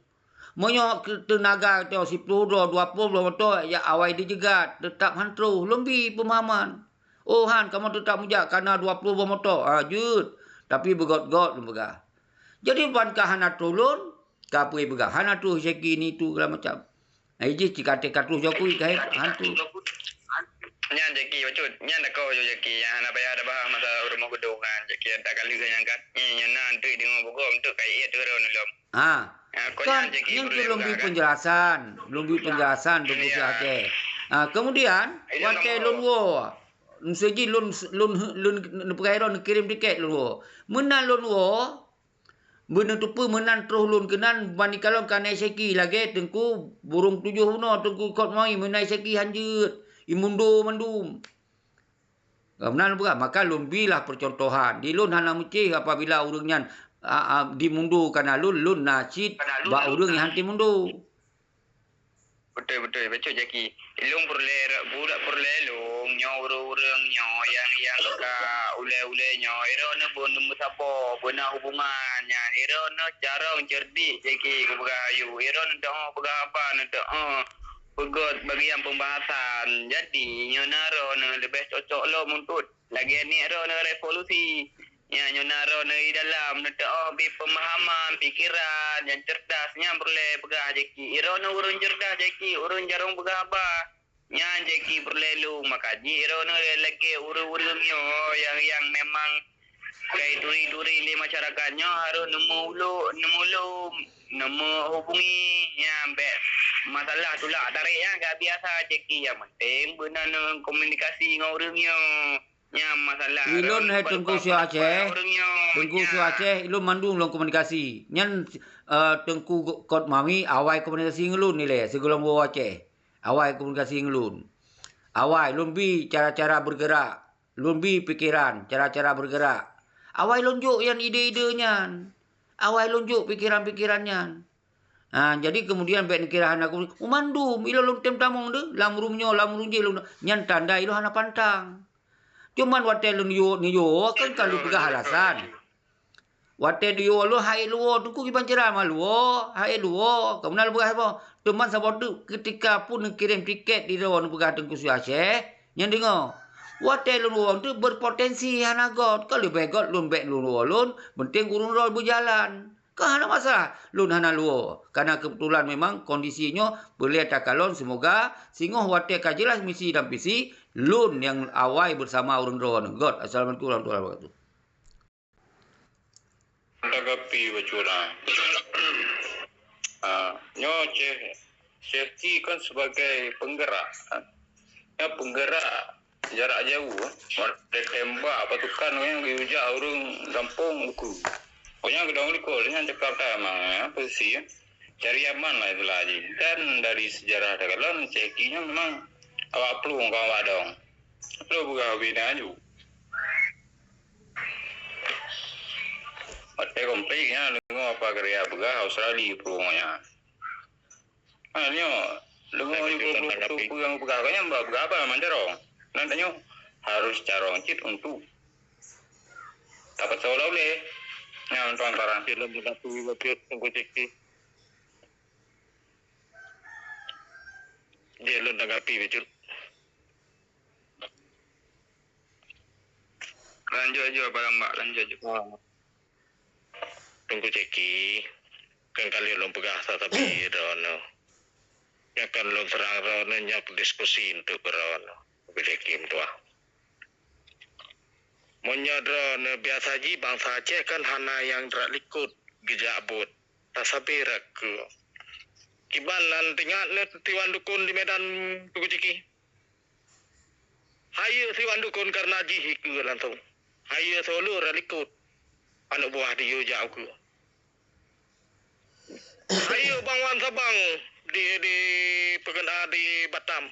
Meunyoe keu-, teunaga teuh siploh droe, dua ploh boh moto, ya awai dijeugat, teutab han troh, lôn bi peumahaman. Oh han, kamoe teutab meujak kana dua ploh boh moto. Ah, jeuet. Tapi beugöt-göt lôn peugah. Jadi ban ka hana troh lôn, ka peue peugah, hana troh Syeki ni tu segala macam. Ai jih cit ka troh Jokowi ka hantu. Nyan Syeki bacut, nyan lakoe Syeki nyang hana payah tabahas masalah rumoh geudong nyan. Syeki tak ka lheueh nyan kan. Nyan na enteuk deungoe bugoe enteuk ka ié tu ron lom. Ha. Ha, kon Kan nyan Syeki nyan perlu tu lôn bri peugah kan. Penjelasan, lôn bri penjelasan Teungku Syeh Aceh. Ha, kemudian watée lôn woe, meuseujih lôn lôn lôn neupeugah droe neukirém tiket lôn woe. Meunan lôn woe, Beuneuteupeu meunan troh lôn keunan ban ikalon keuneuk Syeki lagée Teungku Burung Tujoh bunoe, Teungku Kot Mawi meunan Syeki hanjeuet, imundo mandum. Meunan peugah, maka lôn bi lah peucontohan. Di lôn hana meucéh apabila ureuëng nyan, a, a, dimundo kana lôn, lôn na cit bak ureuëng nyang hanté mundo. Beutôi, beutôi, bacut Jaki. Lôn peureulée, budak peureulée lôn nyoe ureuëng-ureuëng nyoe nyang, nyang ka ulée-ulée nyoe, irôn nyoe beu neumeusaboh, beuna hubungan nyan, irôn nyoe carông ceurdik Jaki kupeugah ayue, irôn nyoe teuôt peugah haba, nyoe teuôt peugöt bagian pembahasan. Jadi, nyoe na droeneuh leubeh cocok lom untuk Lagée nyoe droeneuh revolusi. Nyan nyoe na droeneuh di dalam, neuteuôt bri peumahaman, pikeran nyang cerdas, nyang peureulée peugah Jaki. Droeneuh ureuëng cerdas Jaki, ureuëng carông peugah haba. Nyan Jaki peureulée lôn, maka jih droeneuh lagée ureuëng-ureuëng nyoe nyang, nyang memang kai turi-turi lé masyarakat nyoe harôh neumuluk, neumuluk, neuhubungi, nyan bék masalah tulak tarek nyan ka biasa Jaki. Nyang penting beuna neukomunikasi ngon ureuëng nyoe. Nyan masalah. Ilôn hai Teungku Syeh Aceh. Teungku Syeh Aceh, ilôn mandum lôn komunikasi. Nyan, eh, Teungku Kot Mawi awai komunikasi ngon lôn ilée sigohlom woe Aceh. Awai komunikasi ngon lôn. Awai lôn bi cara-cara bergerak. Lôn bi pikeran, cara-cara bergerak. Awai lôn jok nyan ide-ide nyan. Awai lôn jok pikeran-pikeran nyan. Ha, jadi kemudian bék neukira hana ku, mandum ilôn lôn tem tamong deuh, lam rumoh nyoe, lam rumoh jih lôn, nyan tanda ilôn hana pantang. Cuman watée lôn yue, neuyue kan ka lôn peugah alasan. Watée neuyue lôn hai luwoe, Teungku kiban ceramah luwoe, hai luwoe, ka meunan lôn peugah saboh. Teuma saboh teuk keutika pun neukirém tiket di droe neupeugah Teungku Syeh Aceh, nyan deungoe. Watée lôn woe tu berpotensi hana göt, ka leubeh göt lôn bék lôn woe lôn, penting ureuëng droe beujalan. Ka hana masalah, lôn hana luwoe. Karena keubeutulan memang kondisi nyoe peureulée takalon, seumoga singoh watée ka jeulaih misi dan visi, lôn nyang awai beusama ureuëng droeneuh. Göt. Assalamualaikum warahmatullahi wabarakatuh. Tanggapi bacut na. Ah, nyoe Syeh, Syeh Ki kan sebagai penggerak. Nyan penggerak jarak jauh, eh. Watée tembak pasukan nyan geuyue jak ureuëng gampông ukeue. Awaknyan geudong likot, nyan cakap that memang, eh, posisi, eh. Cari aman lah istilah jih. Dan dari sejarah takalon, Syeh Ki nyan memang awak plueng kon awak dong. Lôn peugah ubé na aju. Watée konflik nyan deungoe apa geuriak peugah Australia plueng nyan. Ha, nyoe, leumo nyoe peue nyang peugah, ka nyan ba peugah haba mantong. Nan tanyoe harôh carông cit untuk tapasoe lom lé. Nyan tuan saran. Dia lôn tanggapi bacut, Teungku Ciki. Dia lôn tanggapi bacut. Lanjut jua, Abang Mak, lanjut jua. Teungku Ciki, kan ka lheueh lôn peugah sabe-sabe droeneuh. Nyoe kan lôn seurang droeneuh, nyoe diskusi untuk droeneuh. Teungku Ciki meutuah. Meunyoe droeneuh biasa jih bansa Aceh kan hana nyang rot likot geujak buet. Tasabe rot keue. Kiban nan teuingat neuh Siwan Dukon di Medan, Teungku Ciki? Hayeue Siwan Dukon kareuna jih ikeue langsông. Hayeue Solo rot likot. Aneuk buah di yue jak ukeue. Hayeue Bang Wan Sabang di, di peugena di Batam.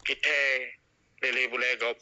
Kithée lé-lé bulée gob.